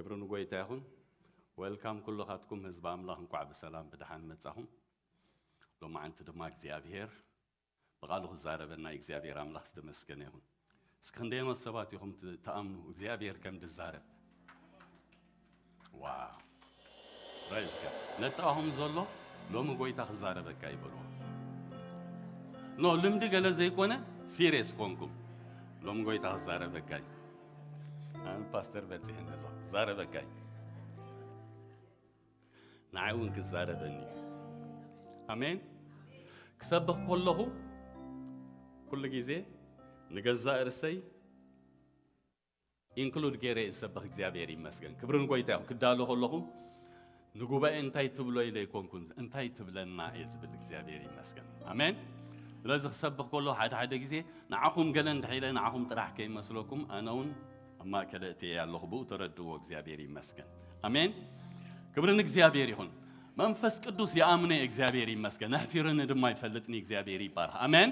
ክብሪ ንጎይታ ይኹን። ዌልካም ኩልኻትኩም ህዝቢ ኣምላኽ፣ እንኳዕ ብሰላም ብደሓን መጻኹም። ሎማዓንቲ ድማ እግዚኣብሔር ብቓሉ ክዛረበና እግዚኣብሔር ኣምላኽ ዝተመስገነ ይኹን። እስኪ ክንደየኖት ሰባት ኢኹም ት-፣ ትኣምኑ እግዚኣብሔር ከም ድዛረብ? ዋው! Praise God። ነጣኹም ዘሎ ሎሚ ጎይታ ክዛረበካ ይበልዎ። ኖ ልምዲ ገለ ዘይኮነ፣ ሲሪየስ ኮንኩም ሎሚ ጎይታ ክዛረበካ እዩ። ኣነ ፓስተር በጺሐ ኣለኹ፣ ክዛረበካ እዩ። ንዓይ እውን ክዛረበኒ እዩ። ኣሜን። ክሰብኽ ከለኹ ኩሉ ግዜ ንገዛእ ርእሰይ ኢንክሉድ ገይረ እየ ዝሰብኽ። እግዚኣብሔር ይመስገን። ክብሪ ንጎይታ ይኹን። ክዳሎ ከለኹ ንጉባኤ እንታይ ትብሎ ኢለ ኣይኮንኩን፣ እንታይ ትብለና እየ ዝብል። እግዚኣብሔር ይመስገን። ኣሜን። ስለዚ ክሰብኽ ከለኹ ሓደ ሓደ ግዜ ንዓኹም ገለ እንድሕር ኢለ ንዓኹም ጥራሕ ከይመስለኩም፣ ኣነ እውን ኣብ ማእከለ እትየ ኣለኹ። ብኡ ተረድእዎ። እግዚኣብሔር ይመስገን። ኣሜን። ክብሪ ንእግዚኣብሔር ይኹን። መንፈስ ቅዱስ ይኣምነ፣ እግዚኣብሔር ይመስገን። ኣሕፊርኒ ድማ ይፈልጥኒ፣ እግዚኣብሔር ይባርኽ። ኣሜን።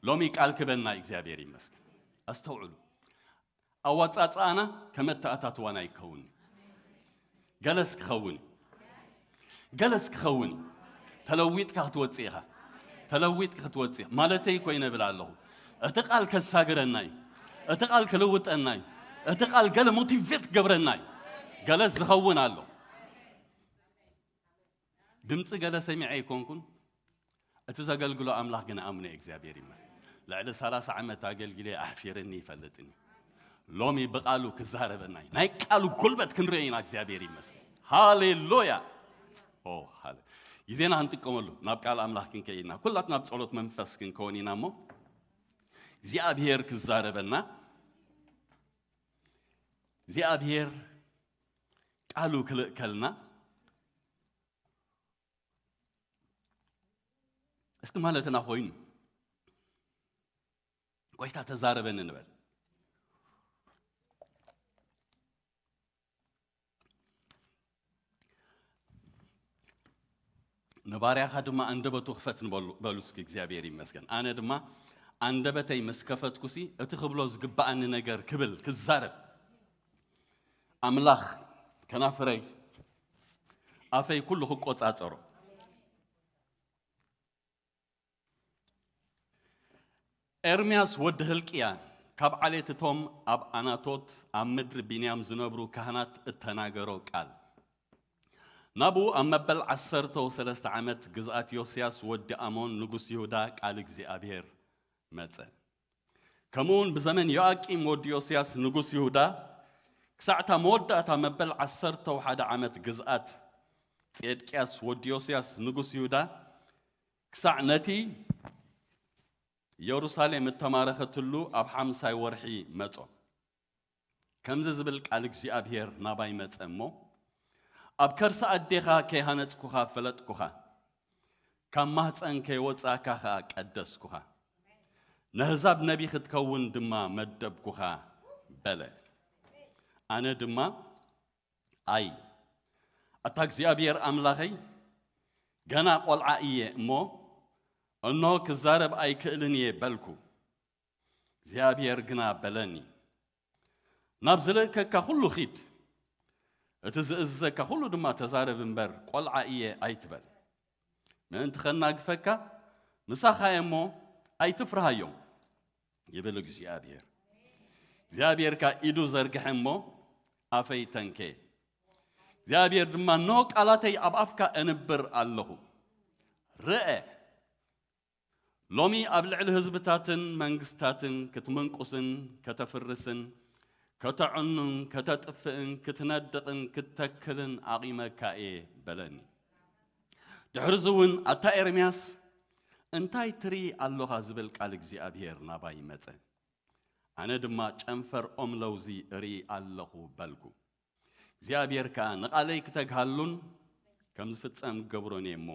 ሎሚ ቃል ክበና፣ እግዚኣብሔር ይመስገን። ኣስተውዕሉ። ኣዋጻጽኣና ከም ኣተኣታትዋና ኣይከውን። ገለስ ክኸውን፣ ገለስ ክኸውን። ተለዊጥካ ክትወጽእ ኢኻ። ተለዊጥካ ክትወጽእ ማለተይ ኮይነ እብል ኣለኹ። እቲ ቃል ከሳግረና እዩ። እቲ ቃል ክልውጠና እዩ። እቲ ቃል ገለ ሞቲቬት ክገብረና እዩ። ገለስ ዝኸውን ኣሎ። ድምፂ ገለ ሰሚዐ ኣይኮንኩን። እቲ ዘገልግሎ ኣምላኽ ግን ኣምነ፣ እግዚኣብሔር ይመስገን። ልዕሊ ሰላሳ ዓመት ኣገልግለ ኣሕፊርኒ ይፈልጥኒ። ሎሚ ብቃሉ ክዛረበና እዩ። ናይ ቃሉ ጉልበት ክንርኢ ኢና፣ እግዚኣብሔር ይመስገን። ሃሌሉያ። ኦ፣ ሃሌ-፣ ግዜና ክንጥቀመሉ ናብ ቃል ኣምላኽ ክንከይድ ኢና። ኩላትና ኣብ ጸሎት መንፈስ ክንከውን ኢና እሞ እግዚኣብሔር ክዛረበና፣ እግዚኣብሔር ቃሉ ክልእከልና። እስኪ ማለትና ኮይኑ ጎይታ ተዛረበኒ ንበል። ንባርያኻ ድማ ኣንደበቱ ክፈት ንበሉ፣ በሉ እስኪ። እግዚኣብሔር ይመስገን። ኣነ ድማ ኣንደበተይ ምስ ከፈትኩሲ እቲ ክብሎ ዝግባኣኒ ነገር ክብል፣ ክዛረብ፣ ኣምላኽ ከናፍረይ ኣፈይ ኩሉ ክቆጻጸሮ። ኤርምያስ ወዲ ህልቅያ ካብ ዓሌት እቶም ኣብ ኣናቶት ኣብ ምድሪ ቢንያም ዝነብሩ ካህናት እተናገሮ ቃል። ናብኡ ኣብ መበል ዓሰርተ ወሰለስተ ዓመት ግዝኣት ዮስያስ ወዲ ኣሞን ንጉስ ይሁዳ ቃል እግዚኣብሔር መጸ። ከምኡውን ብዘመን ዮኣቂም ወዲ ዮስያስ ንጉስ ይሁዳ ክሳዕ እታ መወዳእታ መበል ዓሰርተ ሓደ ዓመት ግዝኣት ጼድቅያስ ወዲ ዮስያስ ንጉስ ይሁዳ ክሳዕ ነቲ ኢየሩሳሌም እተማረኸትሉ ኣብ ሓምሳይ ወርሒ መጾ። ከምዚ ዝብል ቃል እግዚኣብሔር ናባይ መጸ እሞ፣ ኣብ ከርሲ ኣዴኻ ከይሃነጽኩኻ ፈለጥኩኻ፣ ካብ ማህጸን ከይወጻእካ ኸኣ ቀደስኩኻ፣ ነህዛብ ነቢ ክትከውን ድማ መደብኩኻ በለ። ኣነ ድማ፣ ኣይ፣ ኣታ እግዚኣብሔር ኣምላኸይ፣ ገና ቖልዓ እየ እሞ፣ እንሆ ክዛረብ ኣይክእልን እየ በልኩ። እግዚኣብሔር ግና በለኒ፣ ናብ ዝልእከካ ኩሉ ኺድ፣ እቲ ዝእዝዘካ ኩሉ ድማ ተዛረብ እምበር፣ ቆልዓ እየ ኣይትበል። ምእንቲ ኸናግፈካ ምሳኻ እየ እሞ፣ ኣይትፍርሃዮም ይብል እግዚኣብሔር። እግዚኣብሔር ከኣ ኢዱ ዘርግሐ እሞ፣ ኣፈይ ተንከየ። እግዚኣብሔር ድማ፣ እንሆ ቃላተይ ኣብ ኣፍካ እንብር ኣለኹ። ርአ፣ ሎሚ ኣብ ልዕሊ ህዝብታትን መንግስታትን ክትምንቁስን ከተፍርስን ከተዕኑን ከተጥፍእን ክትነድቕን ክትተክልን ኣቒመካ እየ በለኒ። ድሕርዚ እውን ኣታ ኤርምያስ እንታይ ትርኢ ኣሎኻ ዝብል ቃል እግዚኣብሔር ናባይ መጸ። ኣነ ድማ ጨንፈር ኦም ለውዚ እርኢ ኣለኹ በልኩ። እግዚኣብሔር ከኣ ንቓለይ ክተግሃሉን ከም ዝፍጸም ክገብሮን እየ እሞ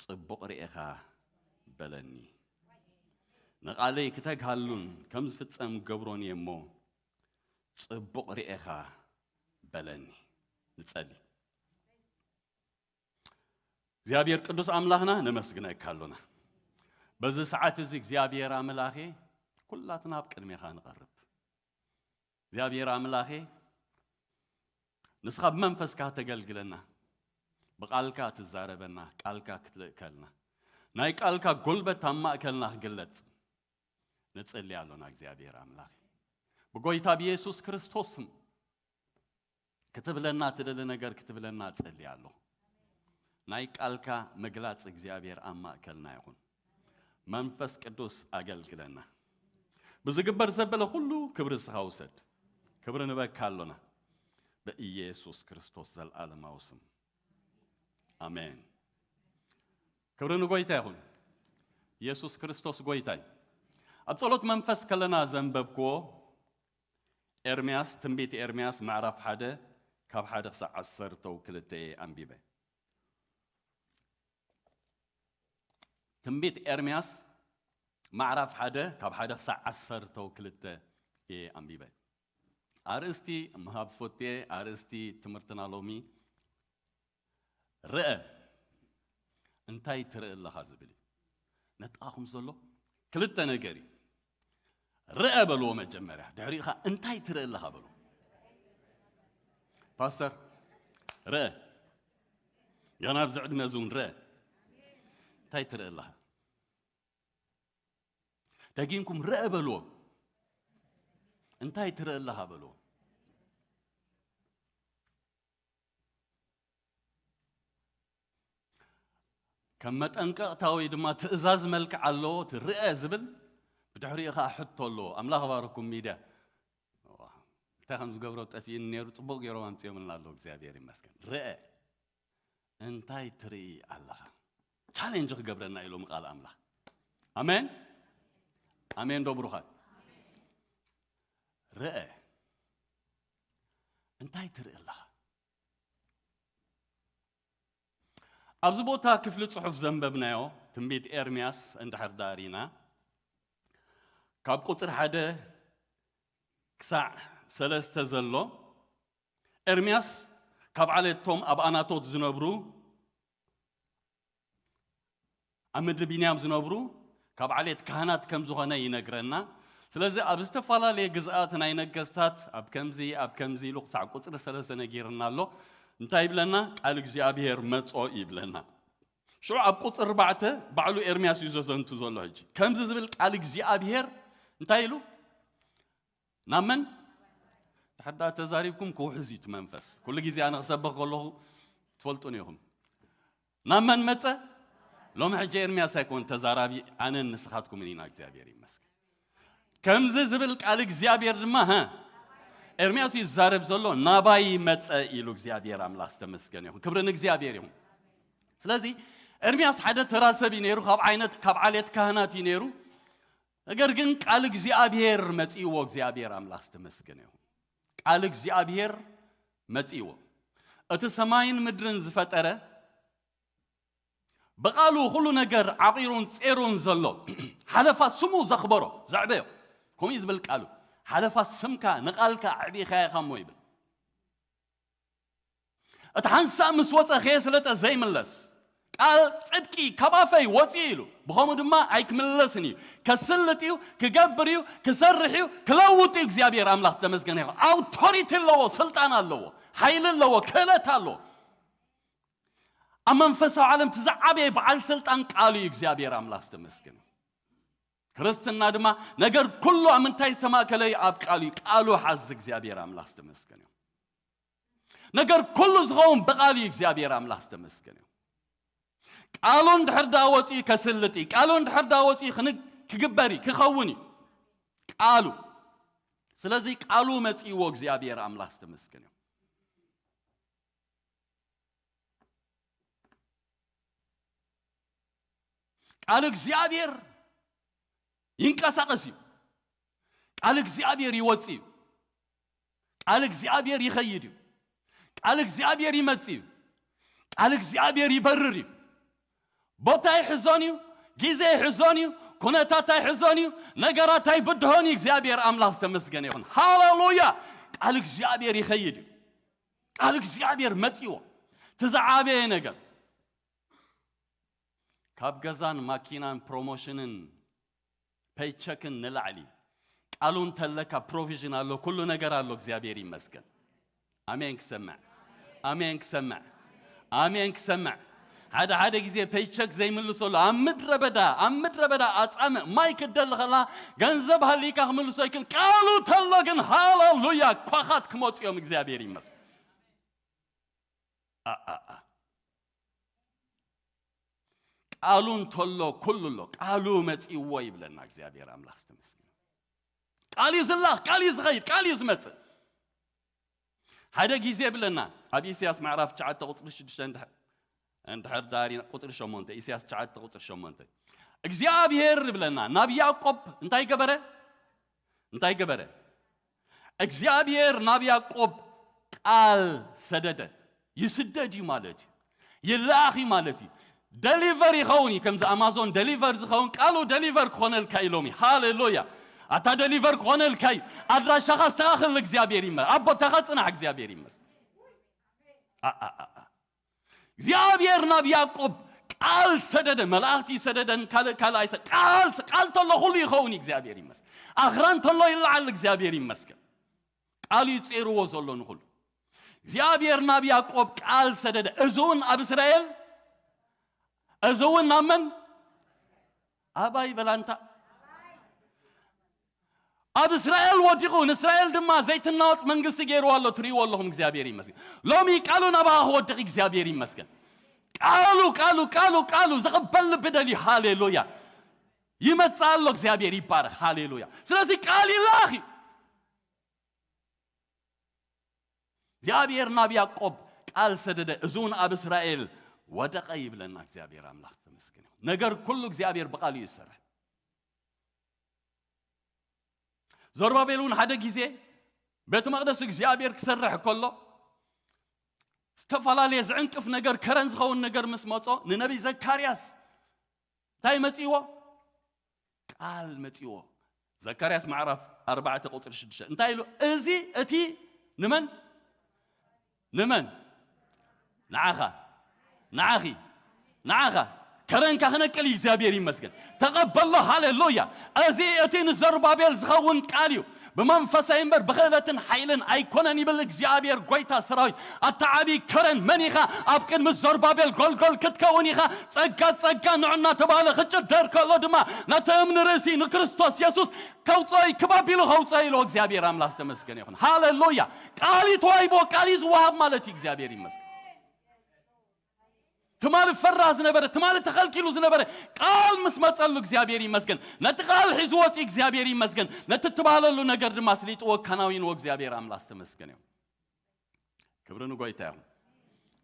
ጽቡቕ ርኤኻ በለኒ። ንቓለይ ክተግሃሉን ከም ዝፍጸም ክገብሮን እየ እሞ ጽቡቕ ርኤኻ በለኒ። ንጸሊ። እግዚኣብሔር ቅዱስ ኣምላኽና ነመስግነካ ኣሎና። በዚ ሰዓት እዚ እግዚኣብሔር ኣምላኸ ኩላትና ኣብ ቅድሜኻ ንቐርብ። እግዚኣብሔር ኣምላኸ ንስኻ ብመንፈስካ ተገልግለና፣ ብቓልካ ትዛረበና፣ ቃልካ ክትልእከልና፣ ናይ ቃልካ ጉልበት ኣብ ማእከልና ክግለጽ ንጽሊ ኣሎና። እግዚኣብሔር ኣምላኽ ብጎይታ ብየሱስ ክርስቶስ ስም ክትብለና ትደሊ ነገር ክትብለና እጸሊ ኣለኹ። ናይ ቃልካ ምግላጽ እግዚኣብሔር ኣብ ማእከልና ይኹን። መንፈስ ቅዱስ ኣገልግለና። ብዝግበር ዘበለ ኩሉ ክብሪ እስኻ ውሰድ። ክብሪ ንበካ ኣሎና። ብኢየሱስ ክርስቶስ ዘልኣለማዊ ስም። ኣሜን። ክብሪ ንጎይታ ይኹን። ኢየሱስ ክርስቶስ ጎይታ እዩ። ኣብ ጸሎት መንፈስ ከለና ዘንበብክዎ ኤርምያስ፣ ትንቢት ኤርምያስ ምዕራፍ ሓደ ካብ ሓደ ክሳዕ ዓሰርተው ክልተ እየ ኣንቢበ። ትንቢት ኤርምያስ ምዕራፍ ሓደ ካብ ሓደ ክሳዕ ዓሰርተው ክልተ እየ ኣንቢበ። ኣርእስቲ ምሃብ ፈትየ፣ ኣርእስቲ ትምህርትና ሎሚ ርአ፣ እንታይ ትርኢ ኣለኻ ዝብል እዩ። ነጣኹም ዘሎ ክልተ ነገር እዩ። ርአ በልዎ መጀመርያ፣ ድሕሪኡ ኸዓ እንታይ ትርኢ ኣለኻ በልዎ። ፓስተር፣ ርአ፣ ገና ኣብዚ ዕድመ እዚ እውን ርአ፣ እንታይ ትርኢ ኣለኻ? ደጊምኩም ርአ በልዎ። እንታይ ትርኢ ኣለኻ በልዎ። ከም መጠንቀቕታ ወይ ድማ ትእዛዝ መልክዕ ኣለዎ፣ እቲ ርአ ዝብል ብድሕሪኡ ኸዓ ሕቶ ኣለዎ። ኣምላኽ ባረኩም ሚድያ። ዋ፣ እንታይ ከም ዝገብሮ ጠፊእኒ ነይሩ፣ ጽቡቕ ገይሮም ኣምጺኦምልና ኣለዉ። እግዚኣብሔር ይመስገን። ርአ፣ እንታይ ትርኢ ኣለኻ? ቻሌንጅ ክገብረና እዩ ሎሚ ቃል ኣምላኽ። ኣሜን፣ ኣሜን ዶ ብሩኻት? ርአ፣ እንታይ ትርኢ ኣለኻ? ኣብዚ ቦታ ክፍሊ ጽሑፍ ዘንበብናዮ ትንቢት ኤርምያስ እንድሕር ዳሪና፣ ካብ ቁጽሪ ሓደ ክሳዕ ሰለስተ ዘሎ፣ ኤርምያስ ካብ ዓሌት እቶም ኣብ ኣናቶት ዝነብሩ፣ ኣብ ምድሪ ቢንያም ዝነብሩ፣ ካብ ዓሌት ካህናት ከም ዝኾነ ይነግረና። ስለዚ ኣብ ዝተፈላለየ ግዝኣት ናይ ነገስታት ኣብ ከምዚ፣ ኣብ ከምዚ ኢሉ ክሳዕ ቁጽሪ ሰለስተ ነጊርና ኣሎ። እንታይ ይብለና? ቃል እግዚኣብሔር መጾ ይብለና። ሽዑ ኣብ ቁጽሪ ኣርባዕተ ባዕሉ ኤርምያስ እዩ ዘዘንቱ ዘሎ። ሕጂ ከምዚ ዝብል ቃል እግዚኣብሔር እንታይ ኢሉ? ናብ መን? ድሕር ደኣ ተዛሪብኩም ክውሕዝ እዩ እቲ መንፈስ። ኩሉ ግዜ ኣነ ክሰብኽ ከለኹ ትፈልጡን ኢኹም። ናብ መን መጸ? ሎሚ ሕጂ ኤርምያስ ኣይኮን ተዛራቢ፣ ኣነን ንስኻትኩምን ኢና። እግዚኣብሔር ይመስገን። ከምዚ ዝብል ቃል እግዚኣብሔር ድማ፣ ሀ፣ ኤርምያስ እዩ ዝዛረብ ዘሎ፣ ናባይ መጸ ኢሉ። እግዚኣብሔር ኣምላኽ ዝተመስገነ ይኹን። ክብሪ ንእግዚኣብሔር ይኹን። ስለዚ ኤርምያስ ሓደ ተራ ሰብ እዩ ነይሩ፣ ካብ ዓይነት፣ ካብ ዓሌት ካህናት እዩ ነይሩ። ነገር ግን ቃል እግዚኣብሔር መጺእዎ፣ እግዚኣብሔር ኣምላኽ ዝተመስገነ ይኹን። ቃል እግዚኣብሔር መጺእዎ። እቲ ሰማይን ምድርን ዝፈጠረ፣ ብቓሉ ኩሉ ነገር ዓቒሩን ጼሩን ዘሎ፣ ሓለፋ ስሙ ዘኽበሮ፣ ዘዕበዮ፣ ከምኡ እዩ ዝብል ቃሉ። ሓለፋ ስምካ ንቓልካ ኣዕቢኻዮ ኢኻ እሞ ይብል። እቲ ሓንሳእ ምስ ወጸ ከየስለጠ ዘይምለስ፣ ቃል ጽድቂ ካብ ኣፈይ ወጺኡ ኢሉ፣ ብኸምኡ ድማ ኣይክምለስን እዩ። ከስልጥ እዩ፣ ክገብር እዩ፣ ክሰርሕ እዩ፣ ክለውጥ እዩ። እግዚኣብሔር ኣምላኽ ዝተመስገነ ይኹን። ኣውቶሪቲ ኣለዎ፣ ስልጣን ኣለዎ፣ ሓይሊ ኣለዎ፣ ክእለት ኣለዎ። ኣብ መንፈሳዊ ዓለም እቲ ዝዓበየ በዓል ስልጣን ቃሉ እዩ። እግዚኣብሔር ኣምላኽ ዝተመስገነ። ክርስትና ድማ ነገር ኩሉ ኣብ ምንታይ ዝተማእከለ እዩ? ኣብ ቃሉ እዩ። ቃሉ ሓዝ። እግዚኣብሔር ኣምላኽ ዝተመስገነ እዩ። ነገር ኩሉ ዝኸውን ብቃል እዩ። እግዚኣብሔር ኣምላኽ ዝተመስገነ እዩ። ቃሉ እንድሕር ዳ ወፂኡ ከስልጥ እዩ። ቃሉ እንድሕር ዳ ወፂኡ ክን-፣ ክግበር እዩ፣ ክኸውን እዩ። ቃሉ። ስለዚ ቃሉ መፂእዎ። እግዚኣብሔር ኣምላኽ ዝተመስገነ እዩ። ቃል እግዚኣብሔር ይንቀሳቐስ እዩ። ቃል እግዚኣብሔር ይወጽእ እዩ። ቃል እግዚኣብሔር ይኸይድ እዩ። ቃል እግዚኣብሔር ይመጽእ እዩ። ቃል እግዚኣብሔር ይበርር እዩ። ቦታ ይሕዞን እዩ። ግዜ ይሕዞን እዩ። ኩነታት ኣይሕዞን እዩ። ነገራት ኣይብድሆን እዩ። እግዚኣብሔር ኣምላኽ ዝተመስገነ ይኹን። ሃሌሉያ! ቃል እግዚኣብሔር ይኸይድ እዩ። ቃል እግዚኣብሔር መጺዎ። እቲ ዝዓበየ ነገር ካብ ገዛን ማኪናን ፕሮሞሽንን ፔይቸክን ንላዕሊ ቃሉ እንተለካ ፕሮቪዥን ኣሎ፣ ኩሉ ነገር ኣሎ። እግዚኣብሔር ይመስገን። ኣሜን ክሰምዕ። ኣሜን ክሰምዕ፣ ኣሜን ክሰምዕ። ሓደ ሓደ ግዜ ፔይቸክ ዘይምልሰሉ ኣብ ምድረ በዳ፣ ኣብ ምድረ በዳ ኣጻምእ ማይ ክደሊ ከላ ገንዘብ ሃሊካ ክምልሶ ይክል። ቃሉ ተሎ ግን ሃሌሉያ ኳኻት ክመጽኦም እግዚኣብሔር ይመስል። ኣ፣ ኣ፣ ኣ። ቃሉ እንተሎ ኩሉ ኣሎ። ቃሉ መጺእዎ ይብለና እግዚኣብሔር ኣምላኽ ዝተመስገነ። ቃል እዩ ዝላኽ፣ ቃል እዩ ዝኸይድ፣ ቃል እዩ ዝመጽእ። ሓደ ግዜ ይብለና ኣብ ኢሳያስ ምዕራፍ ትሽዓተ ቁጽሪ ሽዱሽተ እንድሕር፣ እንድሕር ዳሪ ቁጽሪ ሸሞንተ፣ ኢሳያስ ትሽዓተ ቁጽሪ ሸሞንተ። እግዚኣብሔር ይብለና ናብ ያዕቆብ እንታይ ገበረ? እንታይ ገበረ? እግዚኣብሔር ናብ ያዕቆብ ቃል ሰደደ። ይስደድ እዩ ማለት እዩ። ይለኣኽ እዩ ማለት እዩ። ደሊቨር ይኸውን እዩ። ከምዚ ኣማዞን ደሊቨር ዝኸውን ቃሉ ደሊቨር ክኾነልካ እዩ ሎሚ። ሃሌሉያ። ኣታ ደሊቨር ክኾነልካ እዩ። ኣድራሻኻ ኣስተኻኽል እግዚኣብሔር ይመ-፣ ኣብ ቦታኻ ጽናሕ እግዚኣብሔር ይመስል። ኣ፣ ኣ፣ ኣ፣ ኣ። እግዚኣብሔር ናብ ያዕቆብ ቃል ሰደደ፣ መላእኽቲ ሰደደን ካልእ ካልእ ኣይሰ-፣ ቃል ቃል ተሎ ኩሉ ይኸውን እዩ እግዚኣብሔር ይመስል። ኣኽራን ተሎ ይለዓል እግዚኣብሔር ይመስገን። ቃሉ እዩ ጼርዎ ዘሎ ንኹሉ። እግዚኣብሔር ናብ ያዕቆብ ቃል ሰደደ። እዚ እውን ኣብ እስራኤል፣ እዚ እውን ናብ መን? ኣባይ በላንታ። ኣብ እስራኤል ወዲቑ፣ ንእስራኤል ድማ ዘይትናወጽ መንግስቲ ገይርዋ ኣሎ። ትርእይዎ ኣለኹም፣ እግዚኣብሔር ይመስገን። ሎሚ ቃሉ ናባኻ ክወድቕ እግዚኣብሔር ይመስገን። ቃሉ፣ ቃሉ፣ ቃሉ፣ ቃሉ ዝቕበል ልቢ ደልዩ። ሃሌሉያ። ይመጽእ ኣሎ፣ እግዚኣብሔር ይባረኽ። ሃሌሉያ። ስለዚ ቃል ይላኽ እዩ። እግዚኣብሔር ናብ ያዕቆብ ቃል ሰደደ፣ እዚ እውን ኣብ እስራኤል ወደቐ ይብለና። እግዚኣብሔር ኣምላኽ ተመስገን ይሁን። ነገር ኩሉ እግዚኣብሔር ብቃሉ እዩ ዝሰርሕ። ዘሩባቤል እውን ሓደ ግዜ ቤተ መቕደስ እግዚኣብሔር ክሰርሕ ከሎ ዝተፈላለየ ዝዕንቅፍ ነገር፣ ከረን ዝኸውን ነገር ምስ መጾ ንነቢይ ዘካርያስ እንታይ መጺዎ? ቃል መጺዎ። ዘካርያስ ምዕራፍ ኣርባዕተ ቁጽሪ ሽዱሽተ እንታይ ኢሉ? እዚ እቲ ንመን? ንመን? ንዓኻ፣ ንዓኺ፣ ንዓኻ ከረንካ ክነቅል እዩ። እግዚኣብሔር ይመስገን። ተቐበሎ። ሃሌሉያ። እዚ እቲ ንዘሩባቤል ዝኸውን ቃል እዩ። ብመንፈሳዊ እምበር ብኽእለትን ሓይልን ኣይኮነን ይብል እግዚኣብሔር ጐይታ ሰራዊት። ኣታ ዓብዪ ከረን መን ኢኻ? ኣብ ቅድሚ ዘሩባቤል ጐልጎል ክትከውን ኢኻ። ጸጋ ጸጋ ንዑ እናተባህለ ክጭደር ከሎ ድማ ነቲ እምኒ ርእሲ ንክርስቶስ የሱስ ከውፅኦ እዩ። ክብ ኣቢሉ ከውፅኦ ኢሉ እግዚኣብሔር ኣምላኽ ዝተመስገነ ይኹን። ሃሌሉያ። ቃል እዩ ተዋሂብዎ፣ ቃል እዩ ዝወሃብ ማለት እዩ። እግዚኣብሔር ይመስገን። ትማሊ ፈራ ዝነበረ፣ ትማሊ ተኸልኪሉ ዝነበረ ቃል ምስ መጸሉ እግዚኣብሔር ይመስገን። ነቲ ቃል ሒዝዎ ወፂኡ እግዚኣብሔር ይመስገን። ነቲ እትባህለሉ ነገር ድማ ስሊጥዎ ኣከናዊንዎ እግዚኣብሔር ኣምላኽ ዝተመስገነ ይኹን። ክብሪ ንጎይታ ይኹን።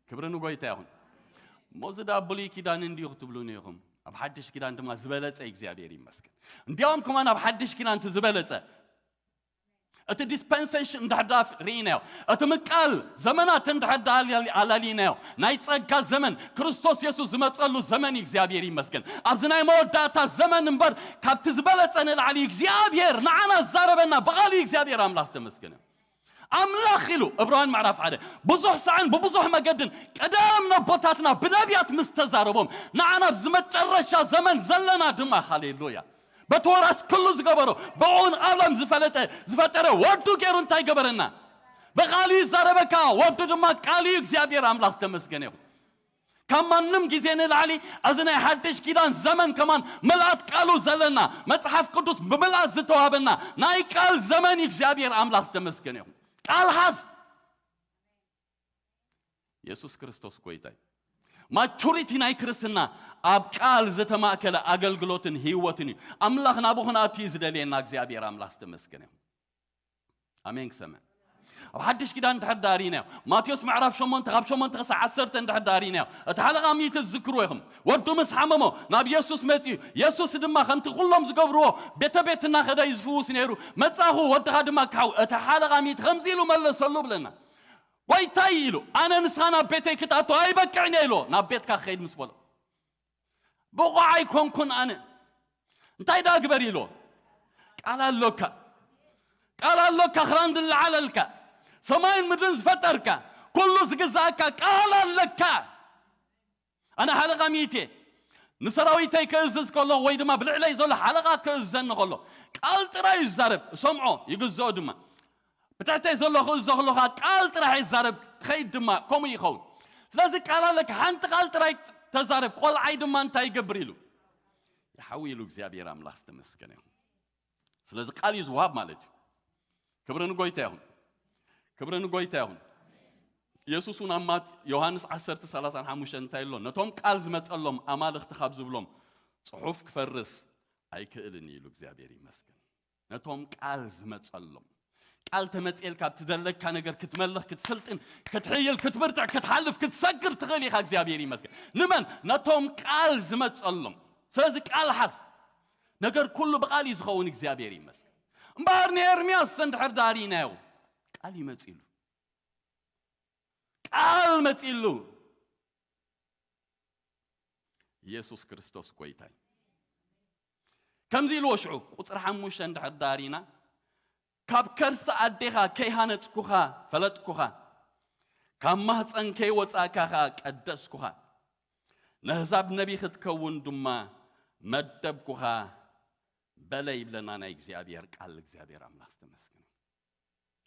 ክብሪ ንጎይታ ይኹን። እሞ እዚ ዳ ብሉይ ኪዳን እንዲዩ ክትብሉኒ ኢኹም። ኣብ ሓድሽ ኪዳን ድማ ዝበለጸ እግዚኣብሔር ይመስገን። እንዲያውም ከማን ኣብ ሓድሽ ኪዳን እቲ ዝበለጸ እቲ ዲስፐንሴሽን እንድሕር ደኣ ርኢናዮ፣ እቲ ምቃል ዘመናት እንድሕር ደኣ ኣላሊ-፣ ኣላሊናዮ፣ ናይ ጸጋ ዘመን ክርስቶስ የሱስ ዝመጸሉ ዘመን እዩ። እግዚኣብሔር ይመስገን። ኣብዚ ናይ መወዳእታ ዘመን እምበር ካብቲ ዝበለጸ ንላዕሊ እግዚኣብሔር ንዓና ዝዛረበና ብቓሉ እዩ። እግዚኣብሔር ኣምላኽ ዝተመስገነ። ኣምላኽ ኢሉ፣ ዕብራውያን ምዕራፍ ሓደ፣ ብዙሕ ሳዕን ብብዙሕ መገድን ቀደም ነቦታትና ብነቢያት ምስ ተዛረቦም፣ ንዓና ኣብዚ መጨረሻ ዘመን ዘለና ድማ፣ ሃሌሉያ፣ በቲ ወራስ ኩሉ ዝገበሮ፣ ብዕኡን ዓለም ዝፈለጠ፣ ዝፈጠረ ወዱ ገይሩ እንታይ ገበረና? ብቓሉ ይዛረበካ፣ ወዱ ድማ ቃል እዩ። እግዚኣብሔር ኣምላኽ ዝተመስገነ ይኹን። ካብ ማንም ግዜ ንላዕሊ እዚ ናይ ሓድሽ ኪዳን ዘመን ከማን ምልኣት ቃሉ ዘለና፣ መጽሓፍ ቅዱስ ብምልኣት ዝተዋህበና ናይ ቃል ዘመን እዩ። እግዚኣብሔር ኣምላኽ ዝተመስገነ ይኹን። ቃል ሓዝ። የሱስ ክርስቶስ ጎይታ እዩ። ማቹሪቲ ናይ ክርስትና ኣብ ቃል ዝተማእከለ ኣገልግሎትን ህይወትን እዩ። ኣምላኽ ናብኡ ክንኣቱ እዩ ዝደልየና። እግዚኣብሔር ኣምላኽ ዝተመስገነ ይኹን። ኣሜን ክሰምዕ። ኣብ ሓድሽ ኪዳን እንድሕር ደኣ ርኢናዮ፣ ማቴዎስ ምዕራፍ ሸሞንተ ካብ ሸሞንተ ክሳዕ ዓሰርተ እንድሕር ደኣ ርኢናዮ፣ እቲ ሓለቓ ሚእቲ ትዝክርዎ ኢኹም። ወዱ ምስ ሓመሞ ናብ የሱስ መጺኡ፣ የሱስ ድማ ከምቲ ኩሎም ዝገብርዎ ቤተ ቤት እናኸደ እዩ ዝፍውስ ነይሩ። መጻኹ፣ ወድኻ ድማ ክሓው። እቲ ሓለቓ ሚእቲ ከምዚ ኢሉ መለሰሉ ብለና፣ "ጎይታይ" ኢሉ፣ "ኣነ ንስኻ ናብ ቤተይ ክትኣቱ ኣይበቅዕን እየ" ኢሎ፣ ናብ ቤትካ ክኸይድ ምስ በሎ፣ "ብቑዕ ኣይኮንኩን ኣነ። እንታይ ደኣ ግበር?" ኢሎ፣ "ቃል ኣሎካ፣ ቃል ኣሎካ፣ ኣኽራን ዝለዓለልካ፣ ሰማይን ምድርን ዝፈጠርካ፣ ኩሉ ዝግዛእካ ቃል ኣለካ። ኣነ ሓለቓ ሚእቲ እየ። ንሰራዊተይ ክእዝዝ ከሎ ወይ ድማ ብልዕለይ ዘሎ ሓለቓ ክእዝዘኒ ከሎ ቃል ጥራይ እዩ ዝዛረብ፣ እሰምዖ፣ ይግዝኦ ድማ። ብትሕተይ ዘሎ ክእዞ ከለኻ ቃል ጥራሕ ይዛረብ፣ ኸይድ ድማ ከምኡ ይኸውን። ስለዚ ቃል ኣለካ፣ ሓንቲ ቃል ጥራይ ተዛረብ፣ ቆልዓይ ድማ እንታይ ይገብር ኢሉ ይሓዊ ኢሉ። እግዚኣብሔር ኣምላኽ ዝተመስገነ ይኹን። ስለዚ ቃል እዩ ዝወሃብ ማለት እዩ። ክብሪ ንጎይታ ይኹን። ክብሪ ንጎይታ ይኹን። ኢየሱስ እውን ኣብ ማት-፣ ዮሃንስ ዓሰርተ ሰላሳ ሓሙሽተ እንታይ ኣሎ? ነቶም ቃል ዝመጸሎም ኣማልኽቲ ካብ ዝብሎም ጽሑፍ ክፈርስ ኣይክእልን እዩ ኢሉ። እግዚኣብሔር ይመስገን። ነቶም ቃል ዝመጸሎም። ቃል ተመጽኤልካ ትደለካ ነገር ክትመልኽ፣ ክትስልጥን፣ ክትሕይል፣ ክትብርትዕ፣ ክትሓልፍ፣ ክትሰግር ትኽእል ኢኻ። እግዚኣብሔር ይመስገን። ንመን? ነቶም ቃል ዝመጸሎም። ስለዚ ቃል ሓዝ። ነገር ኩሉ ብቃል እዩ ዝኸውን። እግዚኣብሔር ይመስገን። እምበኣር ንኤርምያስ እንድሕር ዳሪናዮ ቃል ይመጽሉ። ቃል መጺሉ። ኢየሱስ ክርስቶስ ጎይታይ። ከምዚ ኢልዎ ሽዑ ቁጽሪ ሓሙሽተ እንድሕር ዳሪና፣ ካብ ከርሲ ኣዴኻ ከይሃነጽኩኻ ፈለጥኩኻ፣ ካብ ማህፀን ከይወጻእካ ኸኣ ቀደስኩኻ፣ ነህዛብ ነቢ ክትከውን ድማ መደብኩኻ በለ ይብለና ናይ እግዚኣብሔር ቃል። እግዚኣብሔር ኣምላኽ ዝተመስገነ።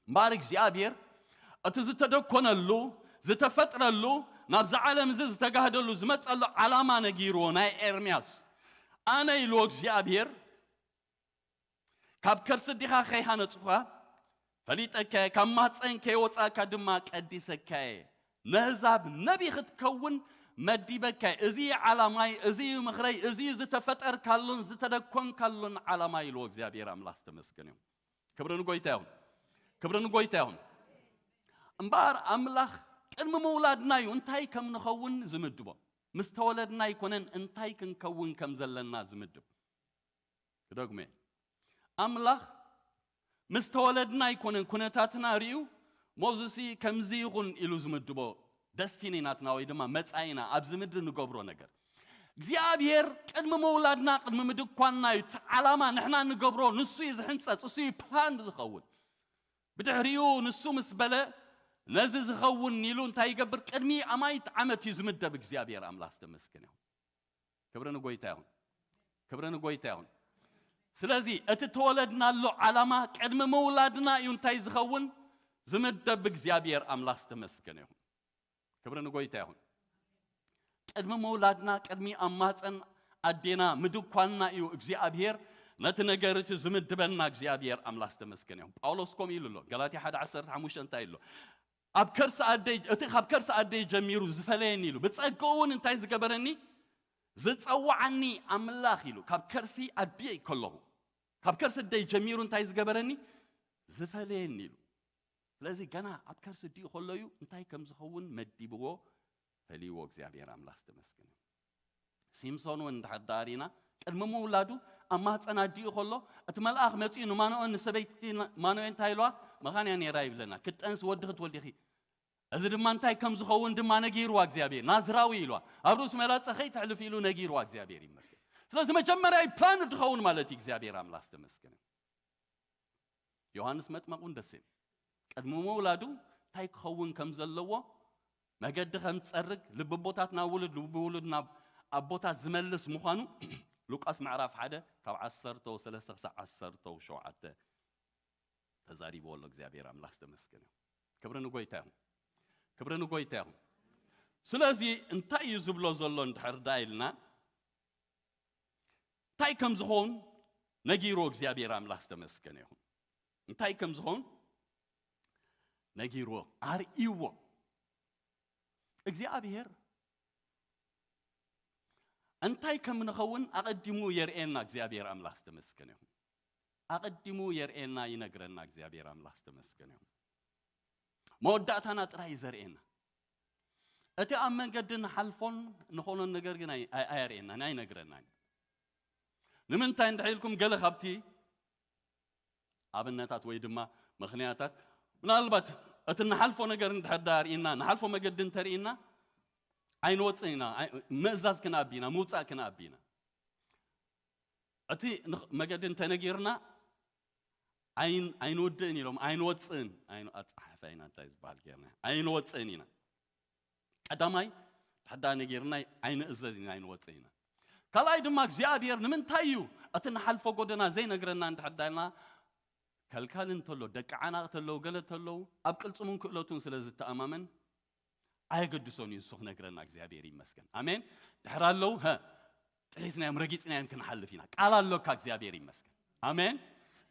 እምበኣር እግዚኣብሔር እቲ ዝተደኮነሉ፣ ዝተፈጥረሉ፣ ናብዚ ዓለም እዚ ዝተጋህደሉ ዝመጸሉ ዓላማ ነጊርዎ ናይ ኤርምያስ። ኣነ ኢልዎ እግዚኣብሔር፣ ካብ ከርሲ ኣዴኻ ከይሃነጽኩኻ ፈሊጠካየ፣ ካብ ማህፀን ከይወጻእካ ድማ ቀዲሰካየ፣ ነህዛብ ነቢ ክትከውን መዲበካየ። እዚ ዓላማይ፣ እዚ ምኽረይ፣ እዚ ዝተፈጠርካሉን ዝተደኮንካሉን ዓላማ ኢልዎ እግዚኣብሔር ኣምላኽ ዝተመስገነ ይኹን። ክብሪ ንጎይታ ይኹን። ክብሪ ንጎይታ ይኹን። እምበኣር ኣምላኽ ቅድሚ ምውላድና እዩ እንታይ ከም ንኸውን ዝምድቦ። ምስ ተወለድና ኣይኮነን እንታይ ክንከውን ከም ዘለና ዝምድብ። ክደግሞ እየ። ኣምላኽ ምስ ተወለድና ኣይኮነን ኩነታትና ርእዩ፣ ሞዝሲ ከምዚ ይኹን ኢሉ ዝምድቦ ደስቲኒ ናትና ወይ ድማ መጻኢና ኣብዚ ምድሪ ንገብሮ ነገር። እግዚኣብሔር ቅድሚ ምውላድና፣ ቅድሚ ምድኳንና እዩ እቲ ዓላማ ንሕና ንገብሮ፣ ንሱ እዩ ዝሕንጸጽ፣ እሱ እዩ ፕላን ዝኸውን። ብድሕሪኡ ንሱ ምስ በለ ነዚ ዝኸውን ኢሉ እንታይ ይገብር? ቅድሚ ኣማይት ዓመት እዩ ዝምደብ። እግዚኣብሔር ኣምላኽ ዝተመስገነ ይኹን። ክብሪ ንጎይታ ይኹን። ክብሪ ንጎይታ ይኹን። ስለዚ እቲ ተወለድናሉ ዓላማ ቅድሚ ምውላድና እዩ እንታይ ዝኸውን? ዝምደብ። እግዚኣብሔር ኣምላኽ ዝተመስገነ ይኹን። ክብሪ ንጎይታ ይኹን። ቅድሚ ምውላድና፣ ቅድሚ ኣብ ማህፀን ኣዴና ምድኳንና እዩ እግዚኣብሔር ነቲ ነገር እቲ ዝምድበና። እግዚኣብሔር ኣምላኽ ዝተመስገነ ይኹን። ጳውሎስ ከምኡ ኢሉ ኣሎ። ገላትያ ሓደ ዓሰርተ ሓሙሽተ እንታይ ኢሉ ኣሎ? ኣብ ከርሲ ኣደይ፣ እቲ ካብ ከርሲ ኣደይ ጀሚሩ ዝፈለየኒ ኢሉ፣ ብጸግኡ እውን እንታይ ዝገበረኒ? ዝጸውዓኒ ኣምላኽ ኢሉ። ካብ ከርሲ ኣደይ ከለኹ፣ ካብ ከርሲ ኣደይ ጀሚሩ እንታይ ዝገበረኒ? ዝፈለየኒ ኢሉ። ስለዚ ገና ኣብ ከርሲ ኣዲኡ ከሎ እዩ እንታይ ከም ዝኸውን መዲብዎ፣ ፈልይዎ። እግዚኣብሔር ኣምላኽ ዝተመስገነ። ሲምሶን እውን እንድሕር ደኣ ርኢና፣ ቅድሚ ምውላዱ ኣብ ማህፀን ኣዲኡ ከሎ፣ እቲ መልኣኽ መፂኡ ንማኑኤል፣ ንሰበይቲ ማኑኤል እንታይ ኢልዋ? መኻን እያ ነይራ ይብለና። ክትጠንሲ ወዲ ክትወልዲ ኢኺ። እዚ ድማ እንታይ ከም ዝኸውን ድማ ነጊርዋ እግዚኣብሔር። ናዝራዊ ኢልዋ። ኣብ ርእሱ መላፀ ከይተሕልፍ ኢሉ ነጊርዋ። እግዚኣብሔር ይመስገን። ስለዚ መጀመርያ ፕላን ድኸውን ማለት እዩ። እግዚኣብሔር ኣምላኽ ዝተመስገነ። ዮሃንስ መጥመቕ እውን ደስ ይብል። ቅድሚ ምውላዱ እንታይ ክኸውን ከም ዘለዎ፣ መገዲ ከም ዝጸርግ፣ ልቢ ኣቦታት ናብ ውሉድ፣ ልቢ ውሉድ ናብ ኣቦታት ዝመልስ ምዃኑ ሉቃስ ምዕራፍ ሓደ ካብ ዓሰርተ ሰለስተ ክሳብ ዓሰርተ ሸውዓተ ተዛሪብዎ ኣሎ። እግዚኣብሔር ኣምላኽ ዝተመስገነ ይኹን። ክብሪ ንጎይታ ይኹን። ክብሪ ንጎይታ ይኹን። ስለዚ እንታይ እዩ ዝብሎ ዘሎ እንድሕር ደኣ ኢልና፣ እንታይ ከም ዝኸውን ነጊርዎ እግዚኣብሔር ኣምላኽ ዝተመስገነ ይኹን። እንታይ ከም ዝኸውን ነጊርዎ፣ ኣርእይዎ። እግዚኣብሔር እንታይ ከም ንኸውን ኣቐዲሙ የርእየና። እግዚኣብሔር ኣምላኽ ዝተመስገነ ይኹን። ኣቐዲሙ የርእየና፣ ይነግረና። እግዚኣብሔር ኣምላኽ ዝተመስገነ ይኹን። መወዳእታና ጥራይ እዩ ዘርእየና። እቲ ኣብ መንገዲ ንሓልፎን ንኾኖን ነገር ግን ኣይ-፣ ኣይ-፣ ኣየርእየናን፣ ኣይነግረናን። ንምንታይ እንድሕር ኢልኩም፣ ገለ ካብቲ ኣብነታት ወይ ድማ ምኽንያታት፣ ምናልባት እቲ ንሓልፎ ነገር እንድሕር ደኣ ርኢና፣ ንሓልፎ መገዲ እንተርኢና፣ ኣይንወፅእን ኢና። ኣይ-፣ ምእዛዝ ክንኣቢ ኢና፣ ምውፃእ ክንኣቢ ኢና። እቲ ንኽ-፣ መገዲ እንተነጊርና፣ ኣይን-፣ ኣይንወድእን ኢሎም፣ ኣይንወፅእን፣ ኣይን-፣ ኣፀሓሕፋ ኢና እንታይ ዝበሃል ጌርና፣ ኣይንወፅእን ኢና። ቀዳማይ፣ እንድሕር ደኣ ነጊርና ኣይንእዘዝን ኢና፣ ኣይንወፅእን ኢና። ካልኣይ ድማ እግዚኣብሔር ንምንታይ እዩ እቲ ንሓልፎ ጎደና ዘይነግረና እንድሕር ደኣ ኢልና፣ ከልካል እንተሎ፣ ደቂ ዓናቕ ተለዉ፣ ገለ ተለዉ፣ ኣብ ቅልጽሙን ክእለቱን ስለ ዝተኣማመን ኣየገድሶን እዩ፣ ንሱ ክነግረና። እግዚኣብሔር ይመስገን። ኣሜን። ድሕር ኣለዉ፣ ሀ፣ ጥሒስናዮም፣ ረጊጽናዮም ክንሓልፍ ኢና። ቃል ኣሎካ፣ እግዚኣብሔር ይመስገን። ኣሜን።